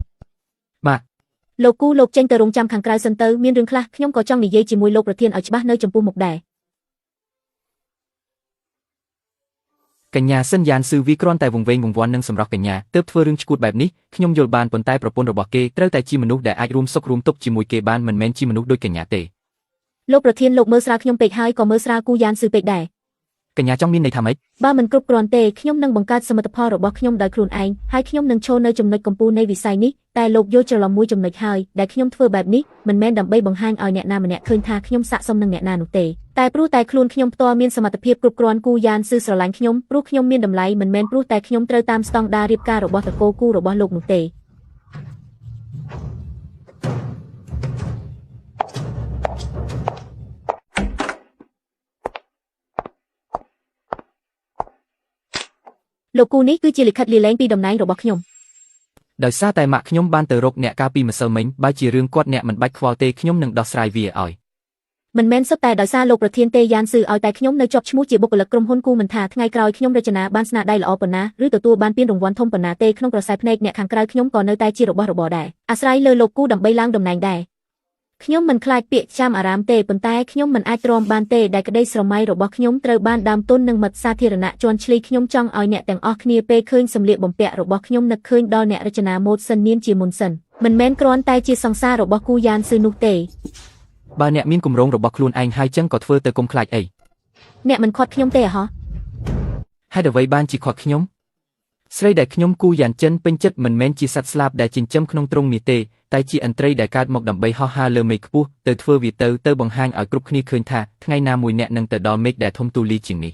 បាទលោកគូលោកចេញទៅរងចាំខាងក្រៅសិនទៅមានរឿងខ្លះខ្ញុំក៏ចង់និយាយជាមួយលោកប្រធានឲ្យច្បាស់នៅចំពោះមុខដែរកញ្ញាសិនយ៉ានស៊ឺវាគ្រាន់តែវង្វេងវង្វាន់នឹងសម្រស់កញ្ញាទើបធ្វើរឿងឈួតបែបនេះខ្ញុំយល់បានប៉ុន្តែប្រពន្ធរបស់គេត្រូវតែជាមនុស្សដែលអាចរួមសុខរួមទុក្ខជាមួយគេបានមិនមែនជាមនុស្សដូចកញ្ញាទេលោកប្រធានលោកមើលស្រាលខ្ញុំពេកហើយក៏មើលស្រាលគូយ៉ានស៊ឺពេកដែរ កញ្ញាចង់មានន័យថាម៉េច បើមិនគ្រប់គ្រាន់ទេខ្ញុំនឹងបង្កើតសមិទ្ធផលរបស់ខ្ញុំដោយខ្លួនឯងហើយខ្ញុំនឹងឈរនៅចំណុចកំពូលនៃវិស័យនេះតែលោកយល់ច្រឡំមួយចំណុចហើយដែលខ្ញុំធ្វើបែបនេះមិនមែនដើម្បីបង្ហាញឲ្យអ្នកណាម្នាក់ឃើញថាខ្ញុំស័ក្តិសមនឹងអ្នកណានោះទេតែព្រោះតែខ្លួនខ្ញុំផ្ទាល់មានសមត្ថភាពគ្រប់គ្រាន់គូយ៉ានស៊ឺស្រឡាញ់ខ្ញុំព្រោះខ្ញុំមានតម្លៃមិនមែនព្រោះតែខ្ញុំត្រូវតាមស្តង់ដាររៀបការរបស់តកូលគូរបស់លោកនោះទេលោកគូនេះគឺជាលិខិតលាលែងពីតំណែងរបស់ខ្ញុំ ដោយសារតែម៉ាក់ខ្ញុំបានទៅរកអ្នកកាលពីម្សិលមិញបើជារឿងគាត់អ្នកមិនបាច់ខ្វល់ទេខ្ញុំនឹងដោះស្រាយវាឲ្យ មិនមែនសុទ្ធតែដោយសារលោកប្រធានទេយ៉ានស៊ឺឲ្យតែខ្ញុំនៅជាប់ឈ្មោះជាបុគ្គលិកក្រុមហ៊ុនគូមិនថាថ្ងៃក្រោយខ្ញុំរចនាបានស្នាដៃល្អប៉ុណ្ណាឬទទួលបានពានរង្វាន់ធំប៉ុណ្ណាទេក្នុងក្រសែភ្នែកអ្នកខាងក្រៅខ្ញុំក៏នៅតែជារបស់របរដែរអាស្រ័យលើលោកគូដើម្បីឡើងតំណែងដែរខ្ញុំមិនខ្លាចពាក្យចាំអារាមទេប៉ុន្តែខ្ញុំមិនអាចទ្រាំបានទេដែលក្តីស្រមៃរបស់ខ្ញុំត្រូវបានដើមទុននិងមិត្តសាធារណៈជន់ឈ្លីខ្ញុំចង់ឲ្យអ្នកទាំងអស់គ្នាពេលឃើញសម្លៀកបំពាក់របស់ខ្ញុំនឹកឃើញដល់អ្នករចនាម៉ូដសិននាមជាមុនសិនមិនមែនគ្រាន់តែជាសង្សាររបស់គូយ៉ានស៊ឺនោះទេ បើអ្នកមានគម្រោងរបស់ខ្លួនឯងហើយចឹងក៏ធ្វើទៅកុំខ្លាចអី អ្នកមិនខាត់ខ្ញុំទេអហោះ ហេតុអ្វីបានជាខាត់ខ្ញុំស្រីដែលខ្ញុំគូយ៉ានចិនពេញចិត្តមិនមែនជាសត្វស្លាបដែលចិញ្ចឹមក្នុងទ្រុងនេះទេតែជាអន្ត្រីដែលកើតមកដើម្បីហោះហើរលើមេឃខ្ពស់ទៅធ្វើវាទៅទៅបង្ហាញឲ្យគ្រប់គ្នាឃើញថាថ្ងៃណាមួយអ្នកនឹងទៅដល់មេឃដែលធំទូលាយជាងនេះ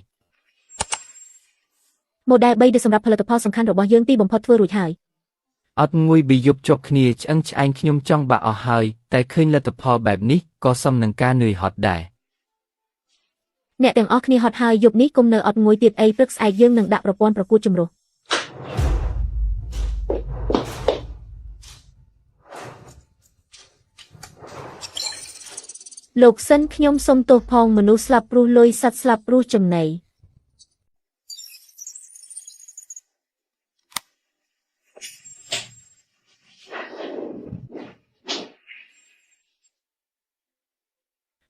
ម៉ូដែល3ដែលសម្រាប់ផលិតផលសំខាន់របស់យើងទីបំផុតធ្វើរួចហើយ អត់ងួយបិយប់ជាប់គ្នាឆ្អឹងឆ្អែងខ្ញុំចង់បាក់អស់ហើយតែឃើញលទ្ធផលបែបនេះក៏សមនឹងការនឿយហត់ដែរ អ្នកទាំងអស់គ្នាហត់ហើយយប់នេះគុំនៅអត់ងួយទៀតអីព្រឹកស្អែកយើងនឹងដាក់ប្រព័ន្ធប្រកួតជំរុះលោកសិនខ្ញុំសុំទោសផងមនុស្សស្លាប់ព្រោះលុយសត្វស្លាប់ព្រោះចំណី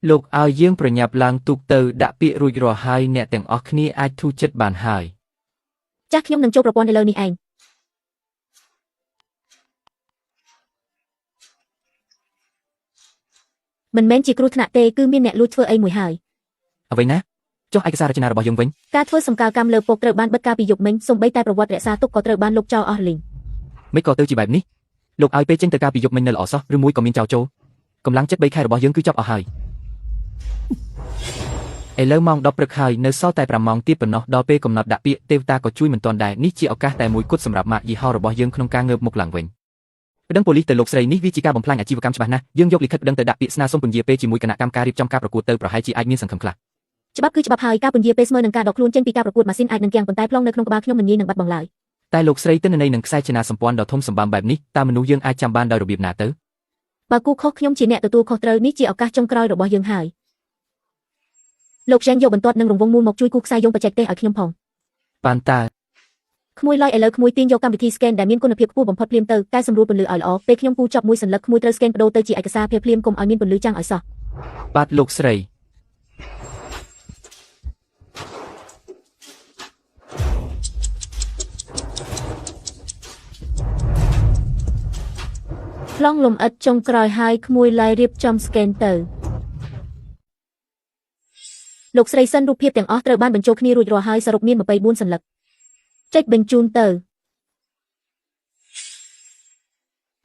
លោកឲ្យយើងប្រញាប់ឡើងទូកទៅដាក់ពាក្យរួចរាល់ហើយអ្នកទាំងអស់គ្នាអាចធូរចិត្តបានហើយ ចាស់ខ្ញុំនឹងចូលប្រព័ន្ធឥឡូវនេះឯងមិនមែនជាគ្រោះថ្នាក់ទេគឺមានអ្នកលួចធ្វើអីមួយហើយ អ្វីណាចុះឯកសាររចនារបស់យើងវិញ ការធ្វើសម្គាល់កម្មលើពកត្រូវបានបិទកាលពីយប់មិញសូម្បីតែប្រវត្តិរក្សាទុកក៏ត្រូវបានលុបចោលអស់រលីង មិនក៏ទៅជាបែបនេះលោកឲ្យពេលចេញទៅកាលពីយប់មិញនៅល្អសោះឬមួយក៏មានចោលចូលកម្លាំងចិត្ត3ខែរបស់យើងគឺចប់អស់ហើយឥឡូវម៉ោង10ព្រឹកហើយនៅសល់តែ5ម៉ោងទៀតប៉ុណ្ណោះដល់ពេលកំណត់ដាក់ពាក្យទេវតាក៏ជួយមិនទាន់ដែរនេះជាឱកាសតែមួយគត់សម្រាប់ម៉ាកយីហោរបស់យើងក្នុងការងើបមុខឡើងវិញប្តឹងប៉ូលីសទៅលោកស្រីនេះវាជាការបំផ្លាញអាជីវកម្មច្បាស់ណាស់យើងយកលិខិតប្តឹងទៅដាក់ពាក្យស្នើសុំពន្យាពេលជាមួយគណៈកម្មការរៀបចំការប្រកួតទៅប្រហែលជាអាចមានសង្ឃឹមខ្លះ ច្បាប់គឺច្បាប់ហើយការពន្យាពេលស្មើនឹងការដកខ្លួនចេញពីការប្រកួតម៉ាស៊ីនអាចនឹងគាំងប៉ុន្តែប្លង់នៅក្នុងក្បាលខ្ញុំមិនងាយនឹងបាត់បង់ឡើយ តែលោកស្រីទិន្នន័យនឹងខ្សែចនាសម្ព័ន្ធដ៏ធំសម្បើមបែបនេះតើមនុស្សយើងអាចចាំបានដោយរបៀបណាទៅ បើគូខុសខ្ញុំជាអ្នកទទួលខុសត្រូវនេះជាឱកាសចុងក្រោយរបស់យើងហើយលោកយ៉ែងយកបន្ទាត់នឹងរង្វង់មូលមកជួយគូខ្សែយងបច្ចេកទេសឲ្យខ្ញុំផង បានតើ ក្មួយឡើយឥឡូវក្មួយទាញយកកម្មវិធី scan ដែលមានគុណភាពខ្ពស់បំផុតភ្លាមទៅកែសម្រួលពន្លឺឲ្យល្អពេលខ្ញុំគូចប់មួយសន្លឹកក្មួយត្រូវ scan ប្ដូរទៅជាឯកសារភ្លាមៗកុំឲ្យមានពន្លឺចាំងឲ្យសោះ បាទលោកស្រី ប្លង់លំអិតចុងក្រោយហើយក្មួយឡើយរៀបចំ scan ទៅលោកស្រីសិនរូបភាពទាំងអស់ត្រូវបានបញ្ចូលគ្នារួចរាល់ហើយសរុបមាន24សន្លឹកចុចបញ្ជូនទៅ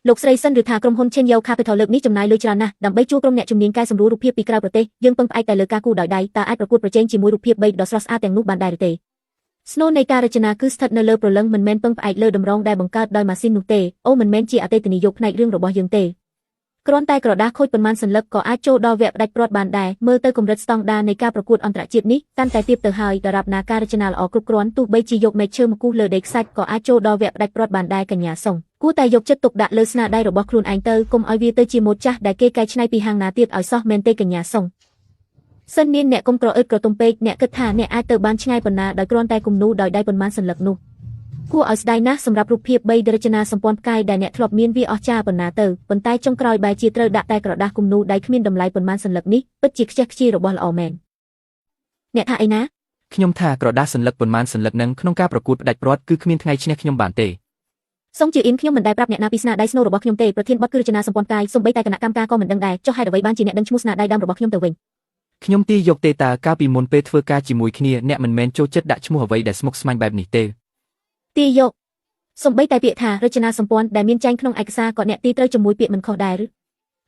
លោកស្រីសិនឬថាក្រុមហ៊ុន Chenyo Capital លើកនេះចំណាយលុយច្រើនណាស់ដើម្បីជួលក្រុមអ្នកជំនាញកែសម្រួលរូបភាពពីក្រៅប្រទេសយើងពឹងផ្អែកតែលើការគូរដោយដៃតើអាចប្រកួតប្រជែងជាមួយរូបភាព3ដ៏ស្រស់ស្អាតទាំងនោះបានដែរឬទេស្នូលនៃការរចនាគឺស្ថិតនៅលើព្រលឹងមិនមែនពឹងផ្អែកលើតម្រងដែលបង្កើតដោយម៉ាស៊ីននោះទេអូមិនមែនជាអតីតនិយោគផ្នែករឿងរបស់យើងទេគ្រាន់តែក្រដាសខូចប៉ុន្មានសន្លឹកក៏អាចចូលដល់វគ្គផ្ដាច់ព្រាត់បានដែរមើលទៅកម្រិតស្តង់ដារនៃការប្រកួតអន្តរជាតិនេះកាន់តែទាបទៅហើយដរាបណាការរចនាល្អគ្រប់គ្រាន់ទោះបីជាយកមែកឈើមកគូសលើដីខ្សាច់ក៏អាចចូលដល់វគ្គផ្ដាច់ព្រាត់បានដែរកញ្ញាសុងគួរតែយកចិត្តទុកដាក់លើស្នាដៃរបស់ខ្លួនឯងទៅកុំឲ្យវាទៅជាម៉ូដចាស់ដែលគេកែច្នៃពីហាងណាទៀតឲ្យសោះមែនទេកញ្ញាសុងសិននាងអ្នកកុំក្រអឺតក្រទុំពេកអ្នកគិតថាអ្នកអាចទៅបានឆ្ងាយប៉ុណ្ណាដោយគ្រាន់តែគំនូរដោយដៃប៉ុន្មានសន្លឹកនោះគួរឲ្យស្ដាយណាស់សម្រាប់រូបភាព3រចនាសម្ព័ន្ធផ្កាយដែលអ្នកធ្លាប់មានវាអស្ចារ្យប៉ុណ្ណាទៅប៉ុន្តែចុងក្រោយបែរជាត្រូវដាក់តែក្រដាសគំនូរដៃគ្មានតម្លៃប៉ុន្មានសន្លឹកនេះពិតជាខ្ជះខ្ជាយរបស់ល្អមែនអ្នកថាអីណា ខ្ញុំថាក្រដាសសន្លឹកប៉ុន្មានសន្លឹកនឹងក្នុងការប្រកួតផ្ដាច់ព្រាត់គឺគ្មានថ្ងៃឈ្នះខ្ញុំបានទេ សូមជាអ៊ីនខ្ញុំមិនដែលប្រាប់អ្នកណាពីស្នាដៃស្នូលរបស់ខ្ញុំទេប្រធានបទគឺរចនាសម្ព័ន្ធផ្កាយសូម្បីតែគណៈកម្មការក៏មិនដឹងដែរចុះហេតុអ្វីបានជាអ្នកដឹងឈ្មោះស្នាដៃដើមរបស់ខ្ញុំទៅវិញ ខ្ញុំទាយយកទេតើកាលពីមុនពេលធ្វើការជាមួយគ្នាអ្នកមិនមែនចូលចិត្តដាក់ឈ្មោះអ្វីដែលស្មុគស្មាញបែបនេះទេ ទាយយកសំបីតែពាក្យថារចនាសម្ព័ន្ធដែលមានចែងក្នុងឯកសារក៏អ្នកទីត្រូវជាមួយពាក្យមិនខុសដែរឬ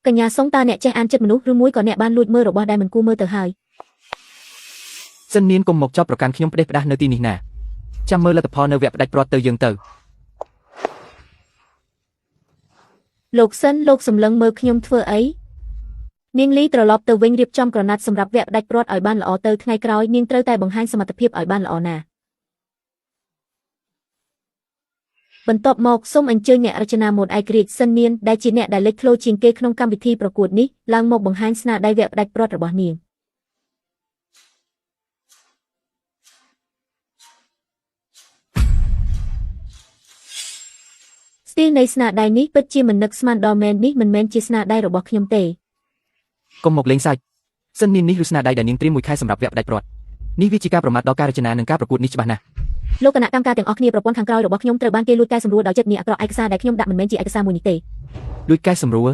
កញ្ញាសុងតើអ្នកចេះអានចិត្តមនុស្សឬមួយក៏អ្នកបានលួចមើលរបស់ដែលមិនគួរមើលទៅហើយ សិននានកុំមកចោទប្រកាន់ខ្ញុំផ្ដេសផ្ដាស់នៅទីនេះណាចាំមើលលទ្ធផលនៅវគ្គផ្ដាច់ព្រាត់ទៅយើងទៅ លោកសិនលោកសម្លឹងមើលខ្ញុំធ្វើអីនាងលីត្រឡប់ទៅវិញរៀបចំក្រណាត់សម្រាប់វគ្គផ្ដាច់ព្រាត់ឲ្យបានល្អទៅថ្ងៃក្រោយនាងត្រូវតែបង្ហាញសមត្ថភាពឲ្យបានល្អណាស់បន្ទាប់មកសូមអញ្ជើញអ្នករចនាម៉ូដឯករាជ្យសិននានដែលជាអ្នកដែលលេចធ្លោជាងគេក្នុងកម្មវិធីប្រកួតនេះឡើងមកបង្ហាញស្នាដៃវគ្គផ្ដាច់ព្រាត់របស់នាងស្ទីលនៃស្នាដៃនេះពិតជាមិននឹកស្មានដល់មែននេះមិនមែនជាស្នាដៃរបស់ខ្ញុំទេ កុំមកលេងសើចសិននាននេះឬស្នាដៃដែលនាងត្រៀមមួយខែសម្រាប់វគ្គផ្ដាច់ព្រាត់នេះវាជាការប្រមាថដល់ការរចនានិងការប្រកួតនេះច្បាស់ណាស់ លោកគណៈកម្មការទាំងអស់គ្នាប្រព័ន្ធខាងក្រោយរបស់ខ្ញុំត្រូវបានគេលួចកែសម្រួលដោយចិត្តនាអាក្រក់ឯកសារដែលខ្ញុំដាក់មិនមែនជាឯកសារមួយនេះទេ លួចកែសម្រួល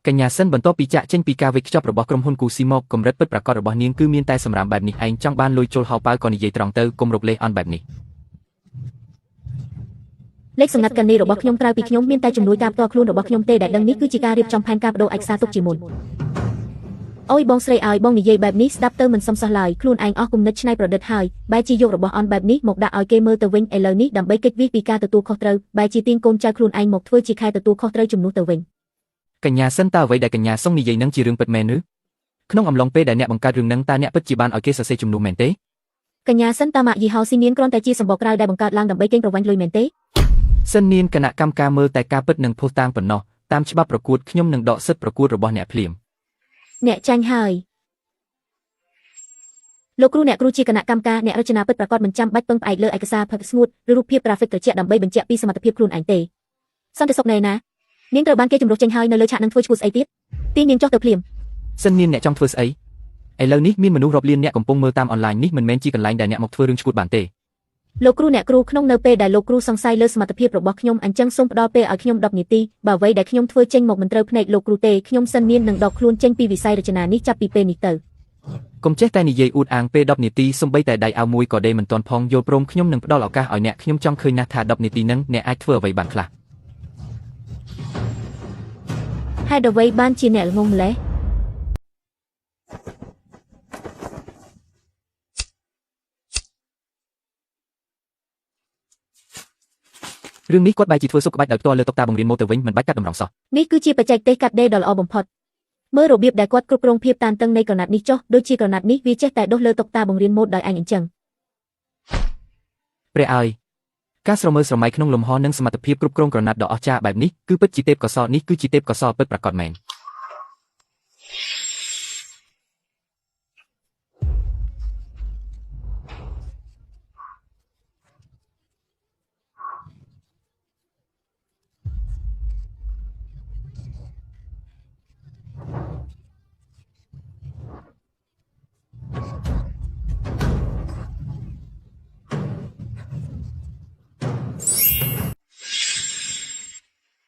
កញ្ញាសិនបន្ទាប់ពីចាក់ចេញពីការវេចខ្ចប់របស់ក្រុមហ៊ុនគូស៊ីមកកម្រិតពិតប្រាកដរបស់នាងគឺមានតែសម្រាមបែបនេះឯងចង់បានលុយជុលហោប៉ៅក៏និយាយត្រង់ទៅកុំរកលេសអន់បែបនេះ លេខសម្ងាត់កណីរបស់ខ្ញុំក្រៅពីខ្ញុំមានតែជំនួយការផ្ទាល់ខ្លួនរបស់ខ្ញុំទេដែលដឹងនេះគឺជាការរៀបចំផែនការបដូរឯកសារទុកជាមុនអូយបងស្រីឲ្យបងនិយាយបែបនេះស្ដាប់ទៅមិនសមសោះឡើយខ្លួនឯងអស់គំនិតច្នៃប្រឌិតហើយបែរជាយករបស់អន់បែបនេះមកដាក់ឲ្យគេមើលទៅវិញឥឡូវនេះដើម្បីគេចវេះពីការទទួលខុសត្រូវបែរជាទាញកូនចៅខ្លួនឯងមកធ្វើជាខែទទួលខុសត្រូវជំនួសទៅវិញ កញ្ញាសិនតើអ្វីដែលកញ្ញាសុងនិយាយនឹងជារឿងពិតមែនឬក្នុងអំឡុងពេលដែលអ្នកបង្កើតរឿងនឹងតើអ្នកពិតជាបានឲ្យគេសរសេរជំនួសមែនទេ កញ្ញាសិនតាម៉ាក់យីហោស៊ីនានគ្រាន់តែជាសម្បកក្រៅដែលបង្កើតឡើងដើម្បីកេងប្រវ័ញ្ចលុយមែនទេ សិននានគណៈកម្មការមើលតែការពិតនិងភស្តុតាងប៉ុណ្ណោះតាមច្បាប់ប្រកួតខ្ញុំនឹងដកសិទ្ធិប្រកួតរបស់អ្នកភ្លាម អ្នកចាញ់ហើយលោកគ្រូអ្នកគ្រូជាគណៈកម្មការអ្នករចនាពិតប្រាកដមិនចាំបាច់ពឹងផ្អែកលើឯកសារផឹកស្ងួតឬរូបភាពក្រាហ្វិកត្រជាក់ដើម្បីបញ្ជាក់ពីសមត្ថភាពខ្លួនឯងទេសន្តិសុខណែណានាងត្រូវបានគេជំរុះចេញហើយនៅលើឆាកនឹងធ្វើឈ្មោះស្អីទៀតទីនាងចុះទៅភ្លាម សិននានអ្នកចង់ធ្វើស្អីឥឡូវនេះមានមនុស្សរាប់លានអ្នកកំពុងមើលតាមអនឡាញនេះមិនមែនជាកន្លែងដែលអ្នកមកធ្វើរឿងឈួតបានទេ លោកគ្រូអ្នកគ្រូក្នុងនៅពេលដែលលោកគ្រូសង្ស័យលើសមត្ថភាពរបស់ខ្ញុំអញ្ចឹងសូមផ្ដល់ពេលឲ្យខ្ញុំ10នាទីបើអ្វីដែលខ្ញុំធ្វើចេញមកមិនត្រូវភ្នែកលោកគ្រូទេខ្ញុំសិននាននឹងដកខ្លួនចេញពីវិស័យរចនានេះចាប់ពីពេលនេះទៅ កុំចេះតែនិយាយអួតអាងពេល10នាទីសំបីតែដៃអាវមួយក៏ដេមិនទាន់ផងយល់ព្រមខ្ញុំនឹងផ្ដល់ឱកាសឲ្យអ្នកខ្ញុំចង់ឃើញណាស់ថា10នាទីនឹងអ្នកអាចធ្វើអ្វីបានខ្លះ ហេតុអ្វីបានជាអ្នកល្ងងម្ល៉េះ រឿងនេះគាត់បែរជាធ្វើសុខក្បាច់ដោយផ្ទាល់លើតុតាបង្រៀនម៉ូទៅវិញមិនបាច់កាត់តម្រង់សោះ នេះគឺជាបច្ចេកទេសកាត់ដេរដ៏ល្អបំផុតមើលរបៀបដែលគាត់គ្រប់គ្រងភាពតានតឹងនៃក្រណាត់នេះចុះដូចជាក្រណាត់នេះវាចេះតែដុះលើតុតាបង្រៀនម៉ូដដោយឯងអញ្ចឹង ព្រះអើយការស្រមើស្រមៃក្នុងលំហនិងសមត្ថភាពគ្រប់គ្រងក្រណាត់ដ៏អស្ចារ្យបែបនេះគឺពិតជាទេពកោសល្យនេះគឺជាទេពកោសល្យពិតប្រាកដមែន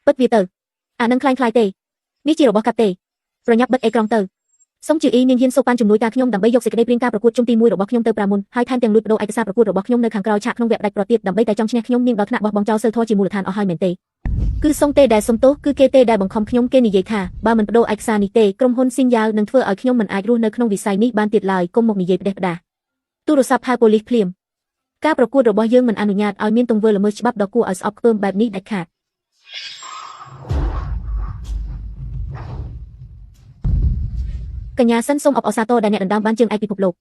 ពិតវាទៅអានឹងคล้ายៗទេនេះជារបស់កាត់ទេប្រញាប់បិទអេក្រង់ទៅសូមជឿអ៊ីនាងហ៊ានសូកប៉ាន់ជំនួយការខ្ញុំដើម្បីយកសេចក្តីព្រាងការប្រកួតជុំទី1របស់ខ្ញុំទៅប្រាមុនហើយថែមទាំងលួចបដូរឯកសារប្រកួតរបស់ខ្ញុំនៅខាងក្រោយឆាកក្នុងវគ្គផ្ដាច់ព្រាត់ទៀតដើម្បីតែចង់ឈ្នះខ្ញុំនាងដល់ថ្នាក់បោះបង់ចោលសិលធម៌ជាមូលដ្ឋានអស់ហើយមែនទេគឺសុងទេដែលសុំទោសគឺគេទេដែលបង្ខំខ្ញុំគេនិយាយថាបើមិនបដូរឯកសារនេះទេក្រុមហ៊ុនស៊ីនយ៉ាវនឹងធ្វើឲ្យខ្ញុំមិនអាចរស់នៅក្នុងវិស័យនេះបានទៀតឡើយកុំមកនិយាយផ្ដេសផ្ដាសទូរស័ព្ទហៅប៉ូលីសភ្លាមការប្រកួតរបស់យើងមិនអនុញ្ញាតឲ្យមានទង្វើល្មើសច្បាប់ដ៏គួរឲ្យស្អប់ខ្ពើមបែបនេះដាច់ខាតកញ្ញាសិនសូមអបអរសាទរដែលអ្នកដណ្ដើមបានជើងឯកពិភពលោក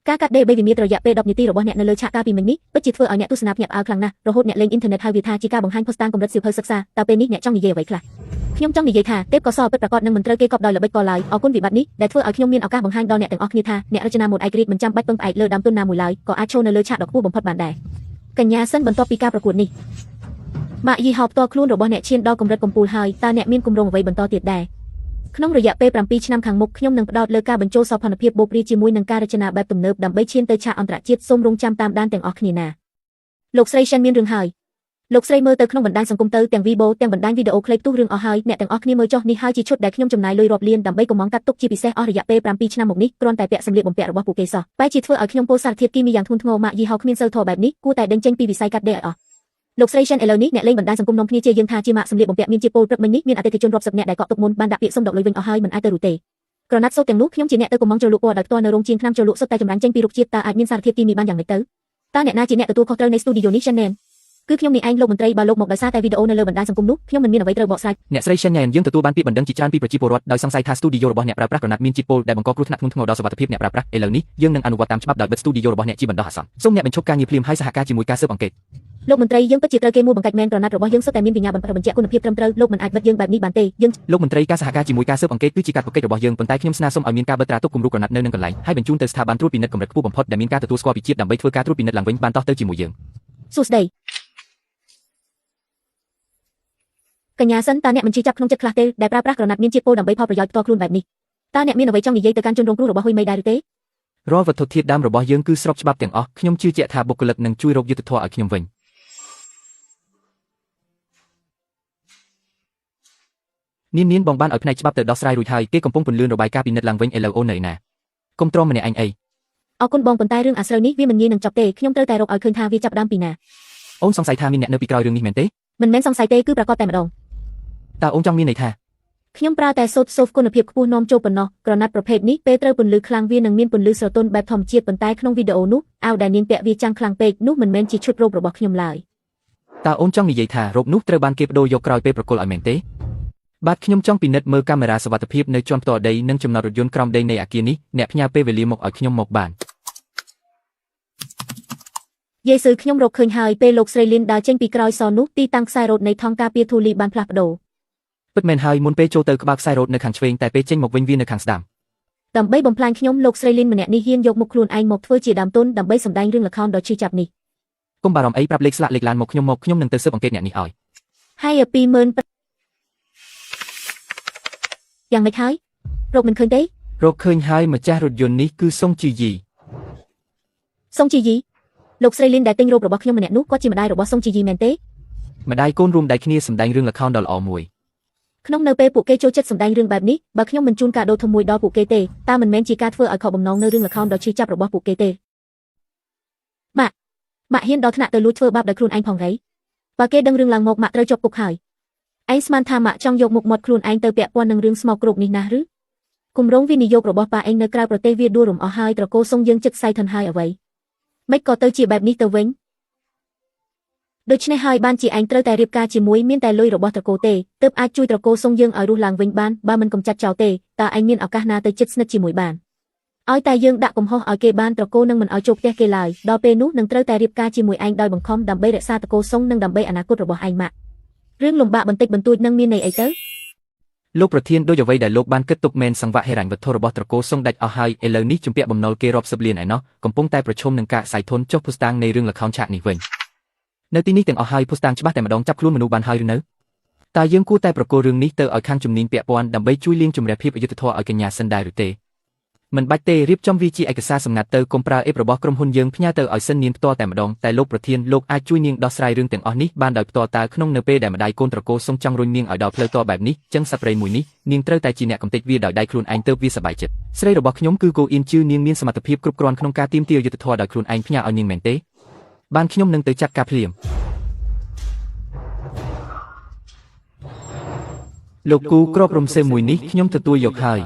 ការកាត់ដេរបីវិមាត្ររយៈពេល10នាទីរបស់អ្នកនៅលើឆាកកាលពីមិញនេះពិតជាធ្វើឲ្យអ្នកទស្សនាភ្ញាក់ផ្អើលខ្លាំងណាស់រហូតអ្នកលេងអ៊ីនធឺណិតហៅវាថាជាការបង្ហាញភស្តុតាងកម្រិតសៀវភៅសិក្សាតើពេលនេះអ្នកចង់និយាយអ្វីខ្លះខ្ញុំចង់និយាយថាទេពកោសល្យពិតប្រាកដនឹងមិនត្រូវគេកប់ដោយល្បិចកលឡើយអរគុណវិបត្តិនេះដែលធ្វើឲ្យខ្ញុំមានឱកាសបង្ហាញដល់អ្នកទាំងអស់គ្នាថាអ្នករចនាម៉ូដឯករាជ្យមិនចាំបាច់ពឹងផ្អែកលើដើមទុនណាមួយឡើយក៏អាចឈរនៅលើឆាកដ៏ខ្ពស់បំផុតបានដែរកញ្ញាសិនបន្ទាប់ពីការប្រកួតនេះម៉ាកយីហោផ្ទាល់ខ្លួនរបស់អ្នកឈានដល់កម្រិតកំពូលហើយតើអ្នកមានគម្រោងអ្វីបន្តទៀតដែរក្នុងរយៈពេល7ឆ្នាំខាងមុខខ្ញុំនឹងផ្ដោតលើការបញ្ចូលសោភ័ណភាពបូកព្រាជាមួយនឹងការរចនាបែបទំនើបដើម្បីឈានទៅឆាកអន្តរជាតិសូមរងចាំតាមដានទាំងអស់គ្នាណាលោកស្រីសិនមានរឿងហើយ លោកស្រីមើលទៅក្នុងបណ្ដាញសង្គមទៅទាំងវីបូទាំងបណ្ដាញវីដេអូខ្លីផ្ទុះរឿងអស់ហើយអ្នកទាំងអស់គ្នាមើលចុះនេះហើយជាឈុតដែលខ្ញុំចំណាយលុយរាប់លានដើម្បីកុម្ម៉ង់កាត់ទុកជាពិសេសអស់រយៈពេល7ឆ្នាំមកនេះគ្រាន់តែពាក់សម្លៀកបំពាក់របស់ពួកគេសោះបែរជាធ្វើឲ្យខ្ញុំពោលសារធាតុគីមីយ៉ាងធ្ងន់ធ្ងរម៉ាកយីហោគ្មានសិលធម៌បែបនេះគួរតែដេញចេញពីវិស័យកាត់ដេរឲ្យអស់លោកស្រី Shen ឥឡូវនេះអ្នកលេងបណ្ដាញសង្គមនាំគ្នាជេរយើងថាជាម៉ាកសម្លៀកបំពាក់មានជាពលព្រឹកមិញនេះមានអតិថិជនរាប់សិបនាក់ដែលកក់ទុកមុនបានដាក់ពាក្យសុំដកលុយវិញអស់ហើយមិនអាចទៅរួចទេក្រណាត់សូត្រទាំងនោះខ្ញុំជាអ្នកទៅកុម្ម៉ង់ជ្រលក់ពណ៌ដោយផ្ទាល់នៅរោងជាងថ្នាំជ្រលក់សុទ្ធតែចម្រាញ់ចេញពីរុក្ខជាតិតើអាចមានសារធាតុគីមីបានយ៉ាងម៉េចទៅតើអ្នកណាជាអ្នកទទួលខុសត្រូវនៃស្ទូឌីយោនេះ Shen គឺខ្ញុំនេះឯងលោកមន្ត្រីបើលោកមកដោយសារតែវីដេអូនៅលើបណ្ដាញសង្គមនោះខ្ញុំមិនមានអ្វីត្រូវបកស្រាយ អ្នកស្រី Shen Yan យើងទទួលបានពាក្យបណ្ដឹងជាច្រើនពីប្រជាពលរដ្ឋដោយសង្ស័យថាស្ទូឌីយោរបស់អ្នកប្រើប្រាស់ក្រណាត់មានជាតិពុលដែលបង្កគ្រោះថ្នាក់ធ្ងន់ធ្ងរដល់សុវត្ថិភាពអ្នកប្រើប្រាស់ឥឡូវនេះយើងនឹងអនុវត្តតាមច្បាប់ដោយបិទស្ទូឌីយោរបស់អ្នកជាបណ្ដោះអាសន្នសូមអ្នកបញ្ឈប់ការងារភ្លាមហើយសហការជាមួយការស៊ើបអង្កេត លោកមន្ត្រីយើងពិតជាត្រូវគេមួលបង្កាច់មែនក្រណាត់របស់យើងសុទ្ធតែមានវិញ្ញាបនបត្របញ្ជាក់គុណភាពត្រឹមត្រូវលោកមិនអាចបិទយើងបែបនេះបានទេយើង លោកមន្ត្រីការសហការជាមួយការស៊ើបអង្កេតគឺជាកាតព្វកិច្ចរបស់យើងប៉ុន្តែខ្ញុំស្នើសុំឲ្យមានការបិទត្រាទុកគំរូក្រណាត់នៅនឹងកន្លែងហើយបញ្ជូនទៅស្ថាប័នត្រួតពិនិត្យកម្រិតខ្ពស់បំផុតដែលមានការទទួលស្គាល់ពីជាតិដើម្បីធ្វើការត្រួតពិនិត្យឡើងវិញបានតោះទៅជាមួយយើង សួស្តីកញ្ញាសិនតើអ្នកមិនជឿចាប់ក្នុងចិត្តខ្លះទេដែលប្រើប្រាស់ក្រណាត់មានជាតិពុលដើម្បីផលប្រយោជន៍ផ្ទាល់ខ្លួនបែបនេះតើអ្នកមានអ្វីចង់និយាយទៅកាន់ជនរងគ្រោះរបស់ហ៊ុយមីដែរឬទេ រាល់វត្ថុធាតុដើមរបស់យើងគឺស្របច្បាប់ទាំងអស់ខ្ញុំជឿជាក់ថាបុគ្គលិកនឹងជួយរកយុត្តិធម៌ឲ្យខ្ញុំវិញនាងនាងបងបានឲ្យផ្នែកច្បាប់ទៅដោះស្រាយរួចហើយគេកំពុងពន្លឿនរបាយការណ៍ពិនិត្យឡើងវិញឥឡូវអូននៅឯណាកុំទ្រាំម្នាក់ឯងអី អរគុណបងប៉ុន្តែរឿងអាស្រូវនេះវាមិនងាយនឹងចប់ទេខ្ញុំត្រូវតែរកឲ្យឃើញថាវាចាប់ផ្ដើមពីណា អូនសង្ស័យថាមានអ្នកនៅពីក្រោយរឿងនេះមែនទេ មិនមែនសង្ស័យទេគឺប្រកាសតែម្ដង តើអូនចង់មានន័យថា ខ្ញុំប្រើតែសូត្រសូហ្វគុណភាពខ្ពស់នាំចូលប៉ុណ្ណោះក្រណាត់ប្រភេទនេះពេលត្រូវពន្លឺខ្លាំងវានឹងមានពន្លឺស្រទន់បែបធម្មជាតិប៉ុន្តែក្នុងវីដេអូនោះអាវដែលនាងពាក់វាចាំងខ្លាំងពេកនោះមិនមែនជាឈុតរ៉ូបរបស់ខ្ញុំឡើយ តើអូនចង់និយាយថារ៉ូបនោះត្រូវបានគេបដូរយកក្រោយពេលប្រគល់ឲ្យមែនទេបាទខ្ញុំចង់ពិនិត្យមើលកាមេរ៉ាសុវត្ថិភាពនៅជាន់ផ្ទាល់ដីនិងចំណតរថយន្តក្រោមដីនៃអគារនេះអ្នកផ្ញើពេលវេលាមកឲ្យខ្ញុំមកបាន យាយស៊ឺខ្ញុំរកឃើញហើយពេលលោកស្រីលីនដើរចេញពីក្រោយសនោះទីតាំងខ្សែរ៉ូតនៃថង់ការពារធូលីបានផ្លាស់ប្ដូរ ពិតមែនហើយមុនពេលចូលទៅក្បាលខ្សែរ៉ូតនៅខាងឆ្វេងតែពេលចេញមកវិញវានៅខាងស្ដាំ ដើម្បីបំផ្លាញខ្ញុំលោកស្រីលីនម្នាក់នេះហ៊ានយកមុខខ្លួនឯងមកធ្វើជាដើមទុនដើម្បីសម្ដែងរឿងល្ខោនដ៏ឈឺចាប់នេះ កុំបារម្ភអីប្រាប់លេខស្លាកលេខឡានមកខ្ញុំមកខ្ញុំនឹងទៅស៊ើបអង្កេតអ្នកនេះឲ្យ ហើយ20000យ៉ាងម៉េចហើយរកមិនឃើញទេ រកឃើញហើយម្ចាស់រថយន្តនេះគឺសុងជីយី សុងជីយីលោកស្រីលីនដែលទិញរ៉ូបរបស់ខ្ញុំម្នាក់នោះគាត់ជាម្ដាយរបស់សុងជីយីមែនទេ ម្ដាយកូនរួមដៃគ្នាសម្ដែងរឿងល្ខោនដ៏ល្អមួយ ក្នុងនៅពេលពួកគេចូលចិត្តសម្ដែងរឿងបែបនេះបើខ្ញុំមិនជូនកាដូធំមួយដល់ពួកគេទេតើមិនមែនជាការធ្វើឲ្យខកបំណងនៅរឿងល្ខោនដ៏ឈឺចាប់របស់ពួកគេទេម៉ាក់ម៉ាក់ហ៊ានដល់ថ្នាក់ទៅលួចធ្វើបាបដោយខ្លួនឯងផងរៃបើគេដឹងរឿងឡើងមកម៉ាក់ត្រូវជាប់គុកហើយឯងស្មានថាម៉ាក់ចង់យកមុខមាត់ខ្លួនឯងទៅពាក់ព័ន្ធនឹងរឿងស្មោកគ្រោកនេះណាស់ឬគម្រោងវិនិយោគរបស់ប៉ាឯងនៅក្រៅប្រទេសវាដួលរំអស់ហើយត្រកូលសុងយើងជឹកសៃធនហើយអ្វីមិនក៏ទៅជាបែបនេះទៅវិញដូច្នេះហើយបានជាឯងត្រូវតែរៀបការជាមួយមានតែលុយរបស់ត្រកូលទេទើបអាចជួយត្រកូលសុងយើងឲ្យរស់ឡើងវិញបានបើមិនកំចាត់ចោលទេតើឯងមានឱកាសណាទៅជិតស្និទ្ធជាមួយបានឲ្យតែយើងដាក់កំហុសឲ្យគេបានត្រកូលនឹងមិនឲ្យចូលផ្ទះគេឡើយដល់ពេលនោះនឹងត្រូវតែរៀបការជាមួយឯងដោយបង្ខំដើម្បីរក្សាត្រកូលសុងនិងដើម្បីអនាគតរបស់ឯងម៉ាក់រឿងលំបាកបន្តិចបន្តួចនឹងមានន័យអីទៅ លោកប្រធានដោយអ្វីដែលលោកបានគិតទុកមែនសង្វាក់ហិរញ្ញវត្ថុរបស់ត្រកូលសុងដាច់អស់ហើយឥឡូវនេះជំពាក់បំណុលគេរាប់សិបលានឯណោះកំពុងតែប្រឈមនឹងការក្ស័យធនចុះភស្តុតាងនៃរឿងល្ខោនឆាកនេះវិញនៅទីនេះទាំងអស់ហើយភស្តុតាងច្បាស់តែម្ដងចាប់ខ្លួនមនុស្សបានហើយឬនៅតើយើងគួរតែប្រគល់រឿងនេះទៅឲ្យខាងជំនាញពាក់ព័ន្ធដើម្បីជួយលាងជម្រះភាពអយុត្តិធម៌ឲ្យកញ្ញាសិនដែរឬទេមិនបាច់ទេរៀបចំវាជាឯកសារសម្ងាត់ទៅកុំប្រើអេបរបស់ក្រុមហ៊ុនយើងផ្ញើទៅឲ្យសិននាងផ្ទាល់តែម្ដងតែលោកប្រធានលោកអាចជួយនាងដោះស្រាយរឿងទាំងអស់នេះបានដោយផ្ទាល់តើក្នុងនៅពេលដែលម្ដាយកូនត្រកូលសុងចង់រុញនាងឲ្យដល់ផ្លូវតបែបនេះចឹងសត្វព្រៃមួយនេះនាងត្រូវតែជាអ្នកកំទេចវាដោយដៃខ្លួនឯងទើបវាសប្បាយចិត្តស្រីរបស់ខ្ញុំគឺគោអៀនជឺនាងមានសមត្ថភាពគ្រប់គ្រាន់ក្នុងការទាមទារយុត្តិធម៌ដោយខ្លួនឯងផ្ញើឲ្យនាងមែនទេបានខ្ញុំនឹងទៅចាត់ការភ្លាមលោកគូក្របរំសេវមួយនេះខ្ញុំទទួលយកហើយ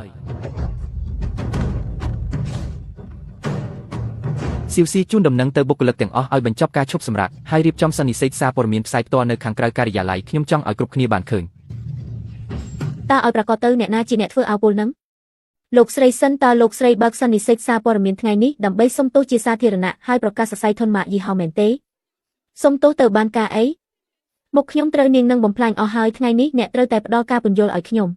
សៀវស៊ីជូនដំណឹងទៅបុគ្គលិកទាំងអស់ឲ្យបញ្ចប់ការឈប់សម្រាកហើយរៀបចំសន្និសីទសារព័ត៌មានផ្សាយផ្ទាល់នៅខាងក្រៅការិយាល័យខ្ញុំចង់ឲ្យគ្រប់គ្នាបានឃើញ តើឲ្យប្រកាសទៅអ្នកណាជាអ្នកធ្វើអាវពុលនឹងលោកស្រីសិនតើលោកស្រីបើកសន្និសីទសារព័ត៌មានថ្ងៃនេះដើម្បីសុំទោសជាសាធារណៈហើយប្រកាសសរសៃធនម៉ាកយីហោមែនទេសុំទោសទៅបានការអីមុខខ្ញុំត្រូវនាងនឹងបំផ្លាញអស់ហើយថ្ងៃនេះអ្នកត្រូវតែផ្ដល់ការពន្យល់ឲ្យខ្ញុំ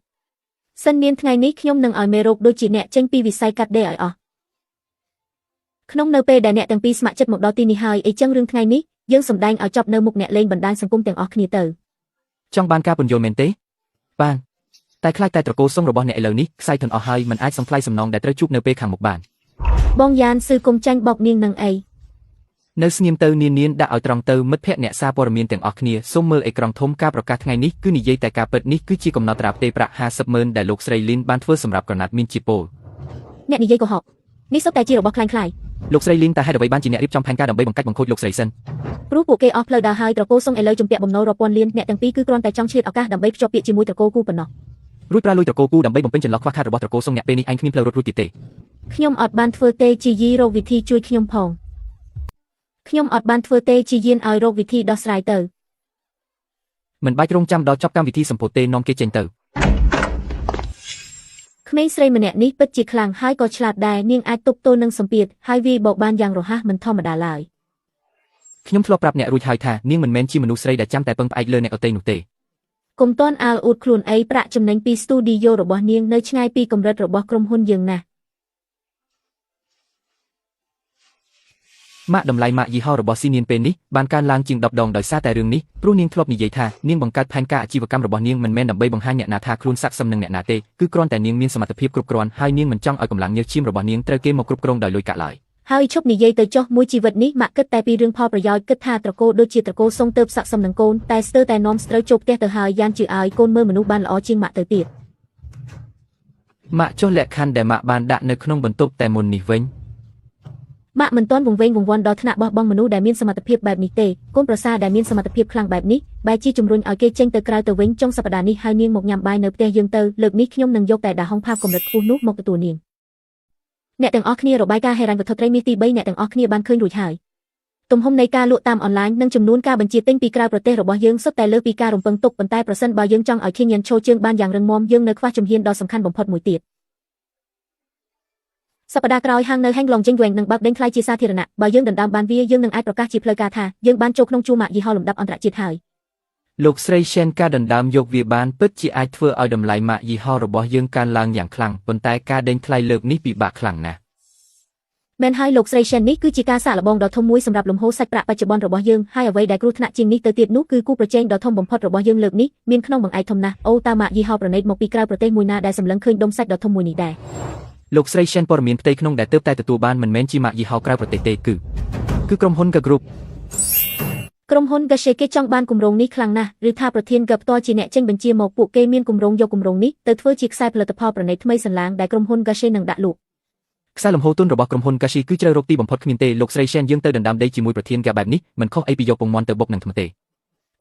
សិននាងថ្ងៃនេះខ្ញុំនឹងឲ្យមេរោគដូចជាអ្នកចេញពីវិស័យកាត់ដេរឲ្យអស់ក្នុងនៅពេលដែលអ្នកទាំងពីរស្ម័គ្រចិត្តមកដល់ទីនេះហើយអីចឹងរឿងថ្ងៃនេះយើងសម្ដែងឲ្យចប់នៅមុខអ្នកលេងបណ្ដាញសង្គមទាំងអស់គ្នាទៅ ចង់បានការពន្យល់មែនទេបានតែខ្លាចតែត្រកូលសុងរបស់អ្នកឥឡូវនេះខ្សែធនអស់ហើយមិនអាចសងថ្លៃសំណងដែលត្រូវជួបនៅពេលខាងមុខបាន បងយ៉ានស៊ឺគុំចាញ់បោកនាងនឹងអី នៅស្ងៀមទៅនានាដាក់ឲ្យត្រង់ទៅមិត្តភ័ក្តិអ្នកសារព័ត៌មានទាំងអស់គ្នាសូមមើលអេក្រង់ធំការប្រកាសថ្ងៃនេះគឺនិយាយតែការពិតនេះគឺជាកំណត់ត្រាផ្ទេរប្រាក់50ម៉ឺនដែលលោកស្រីលីនបានធ្វើសម្រាប់ក្រណាត់មានជាពល អ្នកនិយាយកុហកនេះសុទ្ធតែជារបស់ក្លែងក្លាយ លោកស្រីលីនតើហេតុអ្វីបានជាអ្នករៀបចំផែនការដើម្បីបង្កាច់បង្ខូចលោកស្រីសិន ព្រោះពួកគេអស់ផ្លូវដើរហើយត្រកូលសុងឥឡូវជំពាក់បំណុលរាប់ពាន់លានអ្នកទាំងពីរគឺគ្រាន់តែចង់ឆ្លៀតឱកាសដើម្បីភ្ជាប់ពាក្យជាមួយត្រកូលគូប៉ុណ្ណោះ រួចប្រើលុយត្រកូលគូដើម្បីបំពេញចន្លោះខ្វះខាតរបស់ត្រកូលសុងអ្នកពេលនេះឯងគ្មានផ្លូវរត់រួចទៀតទេ ខ្ញុំអត់បានធ្វើទេជាយីរកវិធីជួយខ្ញុំផងខ្ញុំអត់បានធ្វើទេជាយានឲ្យរកវិធីដោះស្រាយទៅ មិនបាច់រងចាំដល់ចប់កម្មវិធីសម្ពោធទេនាំគេចេញទៅ ក្មេងស្រីម្នាក់នេះពិតជាខ្លាំងហើយក៏ឆ្លាតដែរនាងអាចទប់ទល់នឹងសម្ពាធហើយវាយបកបានយ៉ាងរហ័សមិនធម្មតាឡើយ ខ្ញុំធ្លាប់ប្រាប់អ្នករួចហើយថានាងមិនមែនជាមនុស្សស្រីដែលចាំតែពឹងផ្អែកលើអ្នកដទៃនោះទេ កុំតន់អាលអួតខ្លួនអីប្រាក់ចំណេញពីស្ទូឌីយ៉ូរបស់នាងនៅឆ្ងាយពីកម្រិតរបស់ក្រុមហ៊ុនយើងណាស់ ម៉ាកតម្លៃម៉ាកយីហោរបស់ស៊ីនានពេលនេះបានកើនឡើងជាង10ដងដោយសារតែរឿងនេះព្រោះនាងធ្លាប់និយាយថានាងបង្កើតផែនការអាជីវកម្មរបស់នាងមិនមែនដើម្បីបង្ហាញអ្នកណាថាខ្លួនស័ក្តិសមនឹងអ្នកណាទេគឺគ្រាន់តែនាងមានសមត្ថភាពគ្រប់គ្រាន់ហើយនាងមិនចង់ឲ្យកម្លាំងញើសឈាមរបស់នាងត្រូវគេមកគ្រប់គ្រងដោយលុយកាក់ឡើយ ហើយឈប់និយាយទៅចុះមួយជីវិតនេះម៉ាក់គិតតែពីរឿងផលប្រយោជន៍គិតថាត្រកូលដូចជាត្រកូលសុងទៅស័ក្តិសមនឹងកូនតែស្ទើរតែនាំស្ត្រូវចូលផ្ទះទៅហើយយ៉ាងជឿឲ្យកូនមើលមនុស្សបានល្អជាងម៉ាក់ទៅទៀត ម៉ាក់ចុះលក្ខខណ្ឌដែលម៉ាក់បានដាក់នៅក្នុងបន្ទប់តែមុននេះវិញ ម៉ាក់មិនទាន់វង្វេងវង្វាន់ដល់ថ្នាក់បោះបង់មនុស្សដែលមានសមត្ថភាពបែបនេះទេកូនប្រសាដែលមានសមត្ថភាពខ្លាំងបែបនេះបែរជាជំរុញឲ្យគេចេញទៅក្រៅទៅវិញចុងសប្តាហ៍នេះហើយនាងមកញ៉ាំបាយនៅផ្ទះយើងទៅលើកនេះខ្ញុំនឹងយកតែដាហុងផាបកម្រិតខ្ពស់នោះមកទទួលនាងអ្នកទាំងអស់គ្នារបាយការណ៍ហិរញ្ញវត្ថុត្រីមាសទី3អ្នកទាំងអស់គ្នាបានឃើញរួចហើយទំហំនៃការលក់តាមអនឡាញនិងចំនួនការបញ្ជាទិញពីក្រៅប្រទេសរបស់យើងសុទ្ធតែលើសពីការរំពឹងទុកប៉ុន្តែប្រសិនបើយើងចង់ឲ្យធានឈរជើងបានយ៉ាងរឹងមាំយើងនៅខ្វះជំហានដ៏សំខាន់បំផុតមួយទៀតសប្តាហ៍ក្រោយហាងនៅហេងឡុងជិងវែងនឹងបើកដេញថ្លៃជាសាធារណៈបើយើងដណ្ដើមបានវាយើងនឹងអាចប្រកាសជាផ្លូវការថាយើងបានចូលក្នុងជួរម៉ាកយីហោលំដាប់អន្តរជាតិហើយ លោកស្រី Shen ការដណ្ដើមយកវាបានពិតជាអាចធ្វើឲ្យតម្លៃម៉ាកយីហោរបស់យើងកើនឡើងយ៉ាងខ្លាំងប៉ុន្តែការដេញថ្លៃលើកនេះពិបាកខ្លាំងណាស់ មែនហើយលោកស្រី Shen នេះគឺជាការសាកល្បងដ៏ធំមួយសម្រាប់លំហូរសាច់ប្រាក់បច្ចុប្បន្នរបស់យើងហើយអ្វីដែលគ្រោះថ្នាក់ជាងនេះទៅទៀតនោះគឺគូប្រជែងដ៏ធំបំផុតរបស់យើងលើកនេះមានក្នុងបង្អែកធំណាស់អូតើម៉ាកយីហោប្រណិតមកពីក្រៅប្រទេសមួយណាដែលសម្លឹងឃើញដុំសាច់ដ៏ធំមួយនេះដែរ លោកស្រី Shen ព័ត៌មានផ្ទៃក្នុងដែលទើបតែទទួលបានមិនមែនជាម៉ាកយីហោក្រៅប្រទេសទេគឺគឺក្រុមហ៊ុន Ga Group ក្រុមហ៊ុន Gache គេចង់បានគម្រោងនេះខ្លាំងណាស់ឬថាប្រធាន Ga ផ្ទាល់ជាអ្នកចេញបញ្ជាមកពួកគេមានគម្រោងយកគម្រោងនេះទៅធ្វើជាខ្សែផលិតផលប្រណិតថ្មីសន្លាងដែលក្រុមហ៊ុន Gache នឹងដាក់លក់ ខ្សែលំហូរទុនរបស់ក្រុមហ៊ុន Gashi គឺជ្រៅរកទីបំផុតគ្មានទេលោកស្រី Shen យើងទៅដណ្ដើមដីជាមួយប្រធាន Ga បែបនេះមិនខុសអីពីយកពងមាន់ទៅបុកនឹងថ្មទេ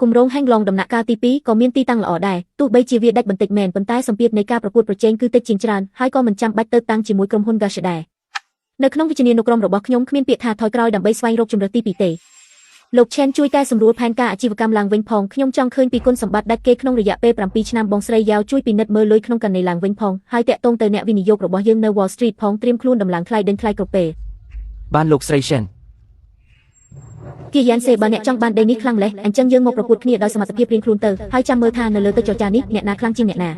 គម្រោងហេងឡុងដំណាក់កាលទី2ក៏មានទីតាំងល្អដែរទោះបីជាវាដាច់បន្តិចមែនប៉ុន្តែសម្ពាធនៃការប្រកួតប្រជែងគឺតិចជាងច្រើនហើយក៏មិនចាំបាច់ទៅតាំងជាមួយក្រុមហ៊ុន Gache ដែរនៅក្នុងវិជ្ជានុក្រមរបស់ខ្ញុំគ្មានពាក្យថាថយក្រោយដើម្បីស្វែងរកជម្រើសទី2ទេលោក Chen ជួយកែសម្រួលផែនការអាជីវកម្មឡើងវិញផងខ្ញុំចង់ឃើញពីគុណសម្បត្តិដាច់គេក្នុងរយៈពេល7ឆ្នាំបងស្រីយ៉ាវជួយពិនិត្យមើលលុយក្នុងកណនីឡើងវិញផងហើយតាក់ទងទៅអ្នកវិនិយោគរបស់យើងនៅ Wall Street ផងត្រៀមខ្លួនដំឡើងថ្លៃដេញថ្លៃគ្រប់ពេល បានលោកស្រី Shen គីយ៉ានសេបើអ្នកចង់បានដីនេះខ្លាំងម្ល៉េះអញ្ចឹងយើងមកប្រកួតគ្នាដោយសមត្ថភាពរៀងខ្លួនទៅហើយចាំមើលថានៅលើទឹកចរចានេះអ្នកណាខ្លាំងជាងអ្នកណា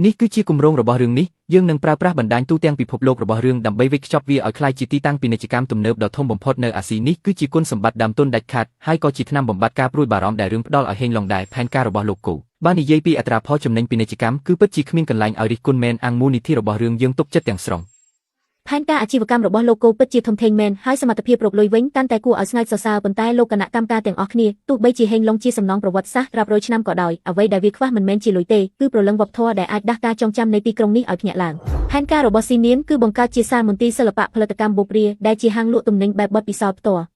នេះគឺជាគម្រោងរបស់រឿងនេះយើងនឹងប្រើប្រាស់បណ្ដាញទូទាំងពិភពលោករបស់រឿងដើម្បីវេចខ្ចប់វាឲ្យក្លាយជាទីតាំងពាណិជ្ជកម្មទំនើបដ៏ធំបំផុតនៅអាស៊ីនេះគឺជាគុណសម្បត្តិដើមទុនដាច់ខាតហើយក៏ជាថ្នាំបំបត្តិការព្រួយបារម្ភដែលរឿងផ្ដល់ឲ្យហេងឡុងដែរផែនការរបស់លោកគូបើនិយាយពីអត្រាផលចំណេញពាណិជ្ជកម្មគឺពិតជាគ្មានកន្លែងឲ្យរិះគន់មែនអង្គមូលនិធិរបស់រឿងយើងទុកចិត្តទាំងស្រុង ផែនការអាជីវកម្មរបស់លោកគោពិតជាធំធេងមែនហើយសមត្ថភាពរកលុយវិញកាន់តែគួរឲ្យស្ងើចសរសើរប៉ុន្តែលោកគណៈកម្មការទាំងអស់គ្នាទោះបីជាហេងឡុងជាសំណងប្រវត្តិសាស្ត្ររាប់រយឆ្នាំក៏ដោយអ្វីដែលវាខ្វះមិនមែនជាលុយទេគឺព្រលឹងវប្បធម៌ដែលអាចដាស់ការចងចាំនៃទីក្រុងនេះឲ្យភ្ញាក់ឡើងផែនការរបស់ស៊ីនានគឺបង្កើតជាសាលមន្ទីរសិល្បៈផលិតកម្មបូព្រាដែលជាហាងលក់ទំនិញបែបបទពិសោធន៍ផ្ទាល់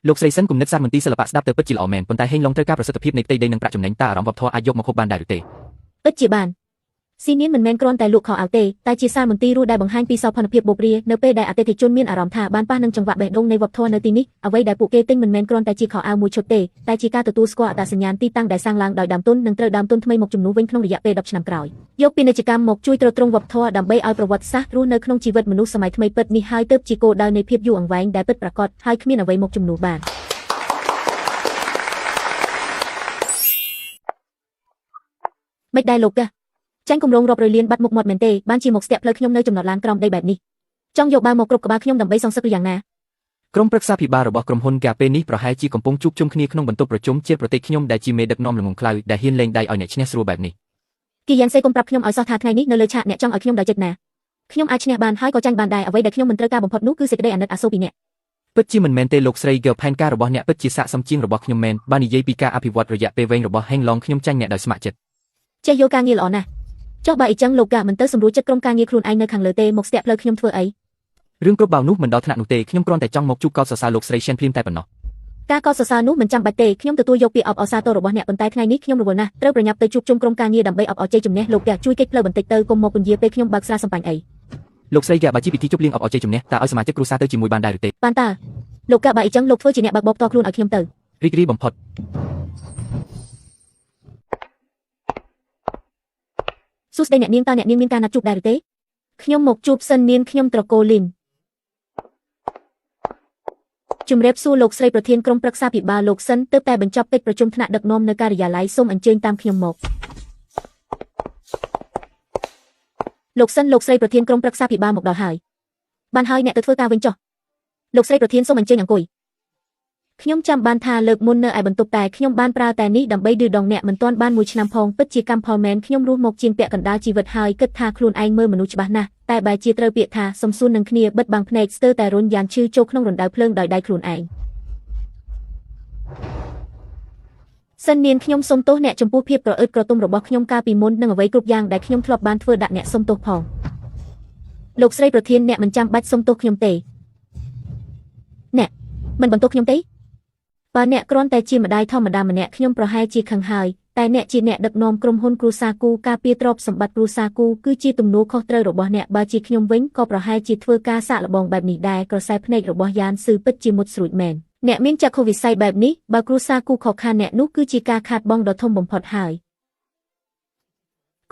លោកស្រីសិនគំនិតសារមន្ទីរសិល្បៈស្ដាប់ទៅពិតជាល្អមែនប៉ុន្តែហេងឡុងត្រូវការប្រសិទ្ធភាពនៃផ្ទៃដីនិងប្រាក់ចំណេញតើអារម្មណ៍វប្បធម៌អាចយកមកហូបបានដែរឬទេ ពិតជាបានស៊ីនានមិនមែនគ្រាន់តែលក់ខោអាវទេតែជាសាលមន្ទីររស់ដែលបង្ហាញពីសោភ័ណភាពបូព្រានៅពេលដែលអតិថិជនមានអារម្មណ៍ថាបានប៉ះនឹងចង្វាក់បេះដូងនៃវប្បធម៌នៅទីនេះអ្វីដែលពួកគេទិញមិនមែនគ្រាន់តែជាខោអាវមួយឈុតទេតែជាការទទួលស្គាល់អត្តសញ្ញាណទីតាំងដែលសាងឡើងដោយដើមទុននិងត្រូវដើមទុនថ្មីមកជំនួសវិញក្នុងរយៈពេល10ឆ្នាំក្រោយយកពាណិជ្ជកម្មមកជួយទ្រទ្រង់វប្បធម៌ដើម្បីឲ្យប្រវត្តិសាស្ត្ររស់នៅក្នុងជីវិតមនុស្សសម័យថ្មីពិតនេះហើយទើបជាគោលដៅនៃភាពយូរអង្វែងដែលពិតប្រាកដហើយគ្មានអ្វីមកជំនួសបានមិនដែរលោកកចាញ់គម្រោងរាប់រយលានបាត់មុខមាត់មែនទេបានជាមកស្ទាក់ផ្លូវខ្ញុំនៅចំណតឡានក្រោមដីបែបនេះចង់យកបាវមកគ្រប់ក្បាលខ្ញុំដើម្បីសងសឹកឬយ៉ាងណា ក្រុមប្រឹក្សាភិបាលរបស់ក្រុមហ៊ុនកាពេលនេះប្រហែលជាកំពុងជួបជុំគ្នាក្នុងបន្ទប់ប្រជុំជាប្រទេសខ្ញុំដែលជាមេដឹកនាំល្ងង់ខ្លៅដែលហ៊ានលែងដៃឲ្យអ្នកឈ្នះស្រួលបែបនេះ គីយ៉ានសេកុំប្រាប់ខ្ញុំឲ្យសោះថាថ្ងៃនេះនៅលើឆាកអ្នកចង់ឲ្យខ្ញុំដោយចិត្តណា ខ្ញុំអាចឈ្នះបានហើយក៏ចាញ់បានដែរអ្វីដែលខ្ញុំមិនត្រូវការបំផុតនោះគឺសេចក្តីអាណិតអាសូរពីអ្នក ពិតជាមិនមែនទេលោកស្រីហ្គេលផែនការរបស់អ្នកពិតជាស័ក្តិសមជាងរបស់ខ្ញុំមែនបើនិយាយពីការអភិវឌ្ឍរយៈពេលវែងរបស់ហេងឡងខ្ញុំចាញ់អ្នកដោយស្ម័គ្រចិត្ត ចេះយកការងារល្អណាស់ចុះបើអ៊ីចឹងលោកកាមិនទៅសម្រួលចិត្តក្រុមការងារខ្លួនឯងនៅខាងលើទេមកស្ទាក់ផ្លូវខ្ញុំធ្វើអី រឿងគ្រប់បៅនោះមិនដល់ថ្នាក់នោះទេខ្ញុំគ្រាន់តែចង់មកជួបកោតសរសើរលោកស្រី Shen ភ្លាមតែប៉ុណ្ណោះ ការកោតសរសើរនោះមិនចាំបាច់ទេខ្ញុំទទួលយកពាក្យអបអរសាទររបស់អ្នកប៉ុន្តែថ្ងៃនេះខ្ញុំរវល់ណាស់ត្រូវប្រញាប់ទៅជួបជុំក្រុមការងារដើម្បីអបអរជ័យជំនះលោកកាជួយកិច្ចផ្លូវបន្តិចទៅកុំមកពន្យាពេលខ្ញុំបើកស្រាសម្បាញ់អី លោកស្រីហ្គេលបើជាពិធីជប់លៀងអបអរជ័យជំនះតើឲ្យសមាជិកគ្រួសារទៅជាមួយបានដែរឬទេ បានតើលោកកាបើអ៊ីចឹងលោកធ្វើជាអ្នកបើកបរផ្ទាល់ខ្លួនឲ្យខ្ញុំទៅ រីករាយបំផុត សួស្តីអ្នកនាងតើអ្នកនាងមានការណាត់ជួបដែរឬទេខ្ញុំមកជួបសិននាងខ្ញុំត្រកូលលីនជំរាបសួរលោកស្រីប្រធានក្រុមប្រឹក្សាភិបាលលោកសិនទើបតែបញ្ចប់កិច្ចប្រជុំថ្នាក់ដឹកនាំនៅការិយាល័យសូមអញ្ជើញតាមខ្ញុំមកលោកសិនលោកស្រីប្រធានក្រុមប្រឹក្សាភិបាលមកដល់ហើយបានហើយអ្នកទៅធ្វើការវិញចុះលោកស្រីប្រធានសូមអញ្ជើញអង្គុយខ្ញុំចាំបានថាលើកមុននៅឯបន្ទប់តែខ្ញុំបានប្រើតែនេះដើម្បីឌឺដងអ្នកមិនទាន់បានមួយឆ្នាំផងពិតជាកម្មផលមែនខ្ញុំរស់មកជាងពាក់កណ្ដាលជីវិតហើយគិតថាខ្លួនឯងមើលមនុស្សច្បាស់ណាស់តែបែរជាត្រូវពាក្យថាសំសួននឹងគ្នាបិទបាំងភ្នែកស្ទើរតែរុញយ៉ាងឈឺចូលក្នុងរណ្ដៅភ្លើងដោយដៃខ្លួនឯងសិននាងខ្ញុំសូមទោសអ្នកចំពោះភាពក្រអឺតក្រទុំរបស់ខ្ញុំកាលពីមុននិងអ្វីគ្រប់យ៉ាងដែលខ្ញុំធ្លាប់បានធ្វើដាក់អ្នកសូមទោសផងលោកស្រីប្រធានអ្នកមិនចាំបាច់សូមទោសខ្ញុំទេអ្នកមិនបន្ទោសខ្ញុំទេបើអ្នកគ្រាន់តែជាម្ដាយធម្មតាម្នាក់ខ្ញុំប្រហែលជាខឹងហើយតែអ្នកជាអ្នកដឹកនាំក្រុមហ៊ុនគ្រួសារគូការពារទ្រព្យសម្បត្តិគ្រួសារគូគឺជាទំនួលខុសត្រូវរបស់អ្នកបើជាខ្ញុំវិញក៏ប្រហែលជាធ្វើការសាកល្បងបែបនេះដែរក្រសែភ្នែករបស់យ៉ានស៊ឺពិតជាមុតស្រួចមែនអ្នកមានចក្ខុវិស័យបែបនេះបើគ្រួសារគូខកខានអ្នកនោះគឺជាការខាតបង់ដ៏ធំបំផុតហើយ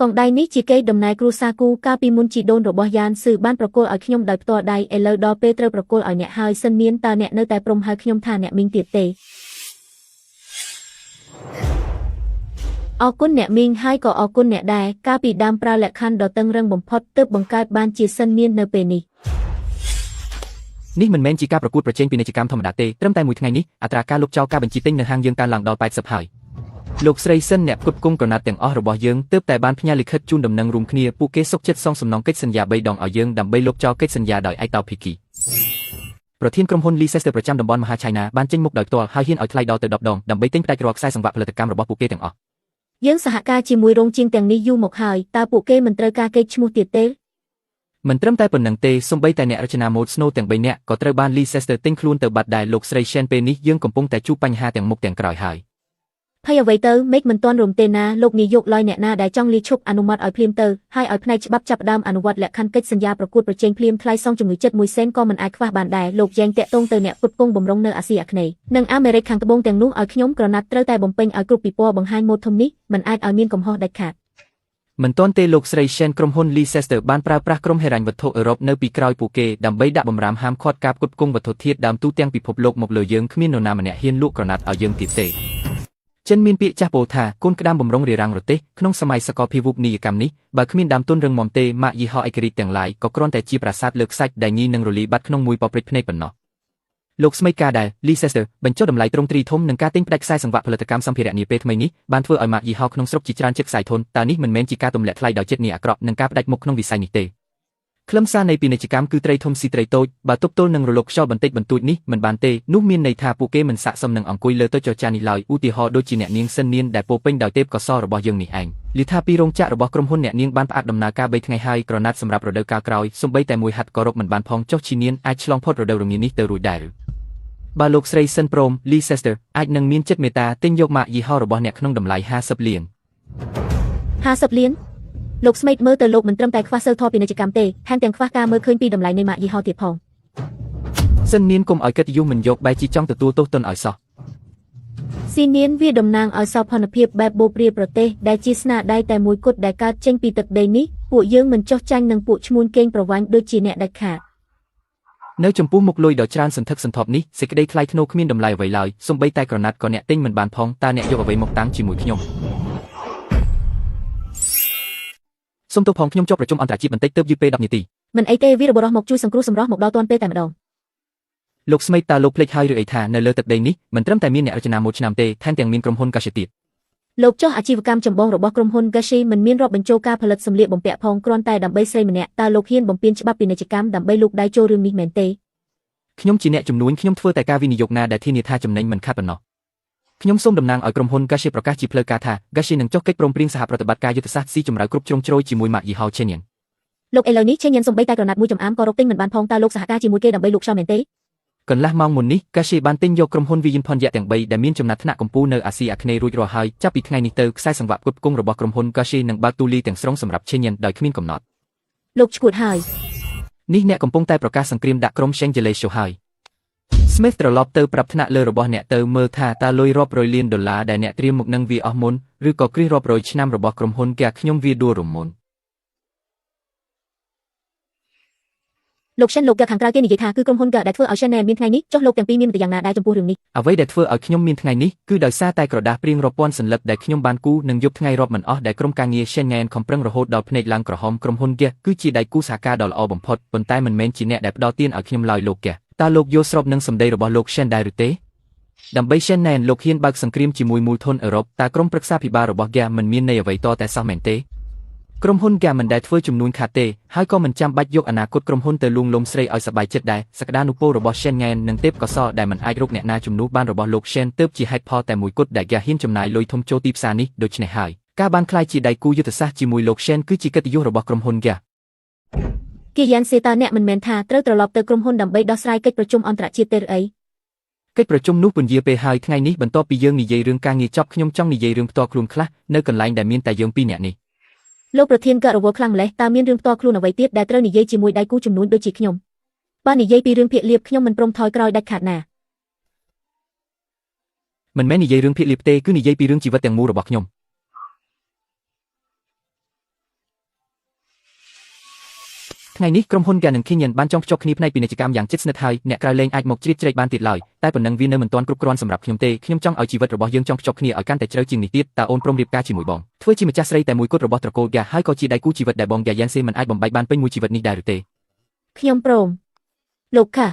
កងដៃនេះជាកេរដំណែលគ្រួសារគូកាលពីមុនជីដូនរបស់យ៉ានស៊ឺបានប្រគល់ឲ្យខ្ញុំដោយផ្ទាល់ដៃឥឡូវដល់ពេលត្រូវប្រគល់ឲ្យអ្នកហើយសិនមានតើអ្នកនៅតែព្រមហៅខ្ញុំថាអ្នកមីងទៀតទេអរគុណអ្នកមីងហើយក៏អរគុណអ្នកដែរកាលពីដើមប្រើលក្ខខណ្ឌដ៏តឹងរឹងបំផុតទើបបង្កើតបានជាសិនមាននៅពេលនេះ នេះមិនមែនជាការប្រកួតប្រជែងពាណិជ្ជកម្មធម្មតាទេត្រឹមតែមួយថ្ងៃនេះអត្រាការលុបចោលការបញ្ជាទិញនៅហាងយើងកើនឡើងដល់80ហើយលោកស្រីសិនអ្នកផ្គត់ផ្គង់ក្រណាត់ទាំងអស់របស់យើងទើបតែបានផ្ញើលិខិតជូនដំណឹងរួមគ្នាពួកគេសុខចិត្តសងសំណងកិច្ចសន្យា3ដងឲ្យយើងដើម្បីលុបចោលកិច្ចសន្យាដោយឯកតោភាគីប្រធានក្រុមហ៊ុន Leicester ប្រចាំតំបន់មហាឆៃណាបានចេញមុខដោយផ្ទាល់ហើយហ៊ានឲ្យថ្លៃដល់ទៅ10ដងដើម្បីទិញផ្ដាច់រាល់ខ្សែសង្វាក់ផលិតកម្មរបស់ពួកគេទាំងអស់ យើងសហការជាមួយរោងជាងទាំងនេះយូរមកហើយតើពួកគេមិនត្រូវការកេរ្តិ៍ឈ្មោះទៀតទេ មិនត្រឹមតែប៉ុណ្ណឹងទេសូម្បីតែអ្នករចនាម៉ូដ Snow ទាំង3នាក់ក៏ត្រូវបាន Leicester ទិញខ្លួនទៅបាត់ដែរលោកស្រី Shen ពេលនេះយើងកំពុងតែជួបបញ្ហាទាំងមុខទាំងក្រោយហើយ ភ័យអ្វីទៅមេឃមិនទាន់រំទេណាលោកនាយកឡើយអ្នកណាដែលចង់លាឈប់អនុម័តឲ្យភ្លាមទៅហើយឲ្យផ្នែកច្បាប់ចាប់ផ្ដើមអនុវត្តលក្ខខណ្ឌកិច្ចសន្យាប្រកួតប្រជែងភ្លាមថ្លៃសងជំងឺចិត្តមួយសេនក៏មិនអាចខ្វះបានដែរលោកយ៉ែងតាក់ទងទៅអ្នកផ្គត់ផ្គង់បំរុងនៅអាស៊ីអាគ្នេយ៍និងអាមេរិកខាងត្បូងទាំងនោះឲ្យខ្ញុំក្រណាត់ត្រូវតែបំពេញឲ្យគ្រប់ពិព័រណ៍បង្ហាញម៉ូដធំនេះមិនអាចឲ្យមានកំហុសដាច់ខាត មិនទាន់ទេលោកស្រី Shen ក្រុមហ៊ុន Leicester បានប្រើប្រាស់ក្រុមហិរញ្ញវត្ថុអឺរ៉ុបនៅពីក្រោយពួកគេដើម្បីដាក់បម្រាមហាមឃាត់ការផ្គត់ផ្គង់វត្ថុធាតុដើមទូទាំងពិភពលោកមកលើយើងគ្មាននរណាម្នាក់ហ៊ានលក់ក្រណាត់ឲ្យយើងទៀតទេចិនមានពាក្យចាស់ពោលថាកូនក្តាមបំរុងរារាំងរទេសក្នុងសម័យសកលភាវូបនីយកម្មនេះបើគ្មានដើមទុនរឹងមាំទេម៉ាកយីហោឯករាជ្យទាំងឡាយក៏គ្រាន់តែជាប្រាសាទលើខ្សាច់ដែលងាយនឹងរលាយបាត់ក្នុងមួយប៉ព្រិចភ្នែកប៉ុណ្ណោះលោកស្មីកាដែល Leicester បញ្ចុះតម្លៃទ្រង់ទ្រីធំនឹងការទិញផ្ដាច់ខ្សែសង្វាក់ផលិតកម្មសម្ភារៈនាពេលថ្មីនេះបានធ្វើឲ្យម៉ាកយីហោក្នុងស្រុកជាច្រើនចិត្តខ្សែធនតើនេះមិនមែនជាការទម្លាក់ថ្លៃដោយចិត្តនាអាក្រក់និងការផ្ដាច់មុខក្នុងវិស័យនេះទេខ្លឹមសារនៃពាណិជ្ជកម្មគឺត្រីធំស៊ីត្រីតូចបើទប់ទល់នឹងរលកខ្យល់បន្តិចបន្តួចនេះមិនបានទេនោះមានន័យថាពួកគេមិនស័ក្តិសមនឹងអង្គុយលើតុចរចានេះឡើយឧទាហរណ៍ដូចជាអ្នកនាងសិននានដែលពោពេញដោយទេពកោសល្យរបស់យើងនេះឯងលីថាពីរោងចក្ររបស់ក្រុមហ៊ុនអ្នកនាងបានផ្អាកដំណើរការ3ថ្ងៃហើយក្រណាត់សម្រាប់រដូវកាលក្រោយសូម្បីតែមួយហាត់ក៏រកមិនបានផងចុះឈីនានអាចឆ្លងផុតរដូវរងានេះទៅរួចដែរបើលោកស្រីសិនព្រម Leicester អាចនឹងមានចិត្តមេត្តាទិញយកម៉ាកយីហោរបស់អ្នកក្នុងតម្លៃ50លាន 50លានលោកស្មេកមើលទៅលោកមិនត្រឹមតែខ្វះសិលធម៌ពាណិជ្ជកម្មទេថែមទាំងខ្វះការមើលឃើញពីតម្លៃនៃម៉ាកយីហោទៀតផង សិននានគុំឲ្យកិត្តិយសមិនយកបែរជាចង់ទទួលទោសទណ្ឌឲ្យសោះ ស៊ីនានវាតំណាងឲ្យសោភ័ណភាពបែបបូព្រាប្រទេសដែលជាស្នាដៃតែមួយគត់ដែលកើតចេញពីទឹកដីនេះពួកយើងមិនចុះចាញ់នឹងពួកឈ្មួញកេងប្រវ័ញ្ចដូចជាអ្នកដាច់ខាត នៅចំពោះមុខលុយដ៏ច្រើនសន្ធឹកសន្ធាប់នេះសេចក្តីថ្លៃថ្នូរគ្មានតម្លៃអ្វីឡើយសូម្បីតែក្រណាត់ក៏អ្នកទិញមិនបានផងតើអ្នកយកអ្វីមកតាំងជាមួយខ្ញុំសូមទោសផងខ្ញុំជាប់ប្រជុំអន្តរជាតិបន្តិចទើបយឺតពេល10នាទី មិនអីទេវីរបុរសមកជួយសង្គ្រោះសម្រស់មកដល់ទាន់ពេលតែម្ដង លោកស្មីតើលោកភ្លេចហើយឬអីថានៅលើទឹកដីនេះមិនត្រឹមតែមានអ្នករចនាម៉ូដឆ្នាំទេថែមទាំងមានក្រុមហ៊ុនកាសែតទៀត លោកចុះអាជីវកម្មចម្បងរបស់ក្រុមហ៊ុន Gashi មិនមានរាប់បញ្ចូលការផលិតសម្លៀកបំពាក់ផងគ្រាន់តែដើម្បីស្រីម្នាក់តើលោកហ៊ានបំពានច្បាប់ពាណិជ្ជកម្មដើម្បីលូកដៃចូលរឿងនេះមែនទេ ខ្ញុំជាអ្នកជំនួញខ្ញុំធ្វើតែការវិនិយោគណាដែលធានាថាចំណេញមិនខាតប៉ុណ្ណោះខ្ញុំសូមតំណាងឲ្យក្រុមហ៊ុន Gashi ប្រកាសជាផ្លូវការថា Gashi នឹងចុះកិច្ចព្រមព្រៀងសហប្រតិបត្តិការយុទ្ធសាស្ត្រស៊ីជម្រៅគ្រប់ជ្រុងជ្រោយជាមួយម៉ាកយីហោឆេនៀន លោកឥឡូវនេះឆេញញ៉ានសំបីតែក្រណាត់មួយចំអាមក៏រកទិញមិនបានផងតើលោកសហការជាមួយគេដើម្បីលក់ខ្យល់មែនទេ កន្លះម៉ោងមុននេះ Gashi បានទិញយកក្រុមហ៊ុន Vision ផនយៈទាំង3ដែលមានចំណាត់ថ្នាក់កំពូលនៅអាស៊ីអាគ្នេយ៍រួចរាល់ហើយចាប់ពីថ្ងៃនេះទៅខ្សែសង្វាក់ផ្គត់ផ្គង់របស់ក្រុមហ៊ុន Gashi នឹងបើកទូលាយទាំងស្រុងសម្រាប់ឆេញៀនដោយគ្មានកំណត់ លោកឈួតហើយ នេះអ្នកកំពុងតែប្រកាសសង្គ្រាមដាក់ក្រុម Shangri-La Show ហើយ Smith ត្រឡប់ទៅប្រាប់ថ្នាក់លើរបស់អ្នកទៅមើលថាតើលុយរាប់រយលានដុល្លារដែលអ្នកត្រៀមមកនឹងវាអស់មុនឬក៏គ្រីសរាប់រយឆ្នាំរបស់ក្រុមហ៊ុនគេខ្ញុំវាដួលរំមុន លោក Shen លោកខាងក្រៅគេនិយាយថាគឺក្រុមហ៊ុន Ga ដែលធ្វើឲ្យ Chanel មានថ្ងៃនេះចុះលោកទាំងពីរមានមតិយ៉ាងណាដែរចំពោះរឿងនេះ អ្វីដែលធ្វើឲ្យខ្ញុំមានថ្ងៃនេះគឺដោយសារតែក្រដាសព្រាងរាប់ពាន់សន្លឹកដែលខ្ញុំបានគូនិងយប់ថ្ងៃរាប់មិនអស់ដែលក្រុមការងារ Chanel ខំប្រឹងរហូតដល់ភ្នែកឡើងក្រហមក្រុមហ៊ុន Ga គឺជាដៃគូសហការដ៏ល្អបំផុតប៉ុន្តែមិនមែនជាអ្នកដែលផ្ដល់ទានឲ្យខ្ញុំឡើយលោក Ga តើលោកយល់ស្របនឹងសម្ដីរបស់លោក Shen ដែរឬទេដើម្បី Chanel លោកហ៊ានបើកសង្គ្រាមជាមួយមូលធនអឺរ៉ុបតើក្រុមប្រឹក្សាភិបាលរបស់ Ga មិនមានន័យអ្វីតតែសោះមែនទេក្រុមហ៊ុន Ga មិនដែលធ្វើជំនួញខាតទេហើយក៏មិនចាំបាច់យកអនាគតក្រុមហ៊ុនទៅលួងលោមស្រីឲ្យសប្បាយចិត្តដែរសក្តានុពលរបស់ Shen Ngan និងទេពកោសល្យដែលមិនអាចរកអ្នកណាជំនួសបានរបស់លោក Shen ទើបជាហេតុផលតែមួយគត់ដែល Ga ហ៊ានចំណាយលុយធំចូលទីផ្សារនេះដូច្នេះហើយការបានក្លាយជាដៃគូយុទ្ធសាស្ត្រជាមួយលោក Shen គឺជាកិត្តិយសរបស់ក្រុមហ៊ុន Ga គេយ៉ាងសេតាអ្នកមិនមែនថាត្រូវត្រឡប់ទៅក្រុមហ៊ុនដើម្បីដោះស្រាយកិច្ចប្រជុំអន្តរជាតិទេឬអី កិច្ចប្រជុំនោះពន្យាពេលហើយថ្ងៃនេះបន្ទាប់ពីយើងនិយាយរឿងការងារចប់ខ្ញុំចង់និយាយរឿងផ្ទាល់ខ្លួនខ្លះនៅកន្លែងដែលមានតែយើងពីរនាក់នេះ លោកប្រធានក៏រវល់ខ្លាំងម្ល៉េះតើមានរឿងផ្ទាល់ខ្លួនអ្វីទៀតដែលត្រូវនិយាយជាមួយដៃគូជំនួញដូចជាខ្ញុំបើនិយាយពីរឿងភាគលាភខ្ញុំមិនព្រមថយក្រោយដាច់ខាតណា មិនមែននិយាយរឿងភាគលាភទេគឺនិយាយពីរឿងជីវិតទាំងមូលរបស់ខ្ញុំថ្ងៃនេះក្រុមហ៊ុន Ga និង Kenyan បានចងភ្ជាប់គ្នាផ្នែកពាណិជ្ជកម្មយ៉ាងជិតស្និទ្ធហើយអ្នកក្រៅលែងអាចមកជ្រៀតជ្រែកបានទៀតឡើយតែប៉ុណ្ណឹងវានៅមិនទាន់គ្រប់គ្រាន់សម្រាប់ខ្ញុំទេខ្ញុំចង់ឲ្យជីវិតរបស់យើងចង់ភ្ជាប់គ្នាឲ្យកាន់តែជ្រៅជាងនេះទៀតតើអូនព្រមរៀបការជាមួយបងធ្វើជាម្ចាស់ស្រីតែមួយគត់របស់ត្រកូល Ga ហើយក៏ជាដៃគូជីវិតដែលបង Ga Yanse មិនអាចបំបែកបានពេញមួយជីវិតនេះដែរឬទេ ខ្ញុំព្រមលោកខា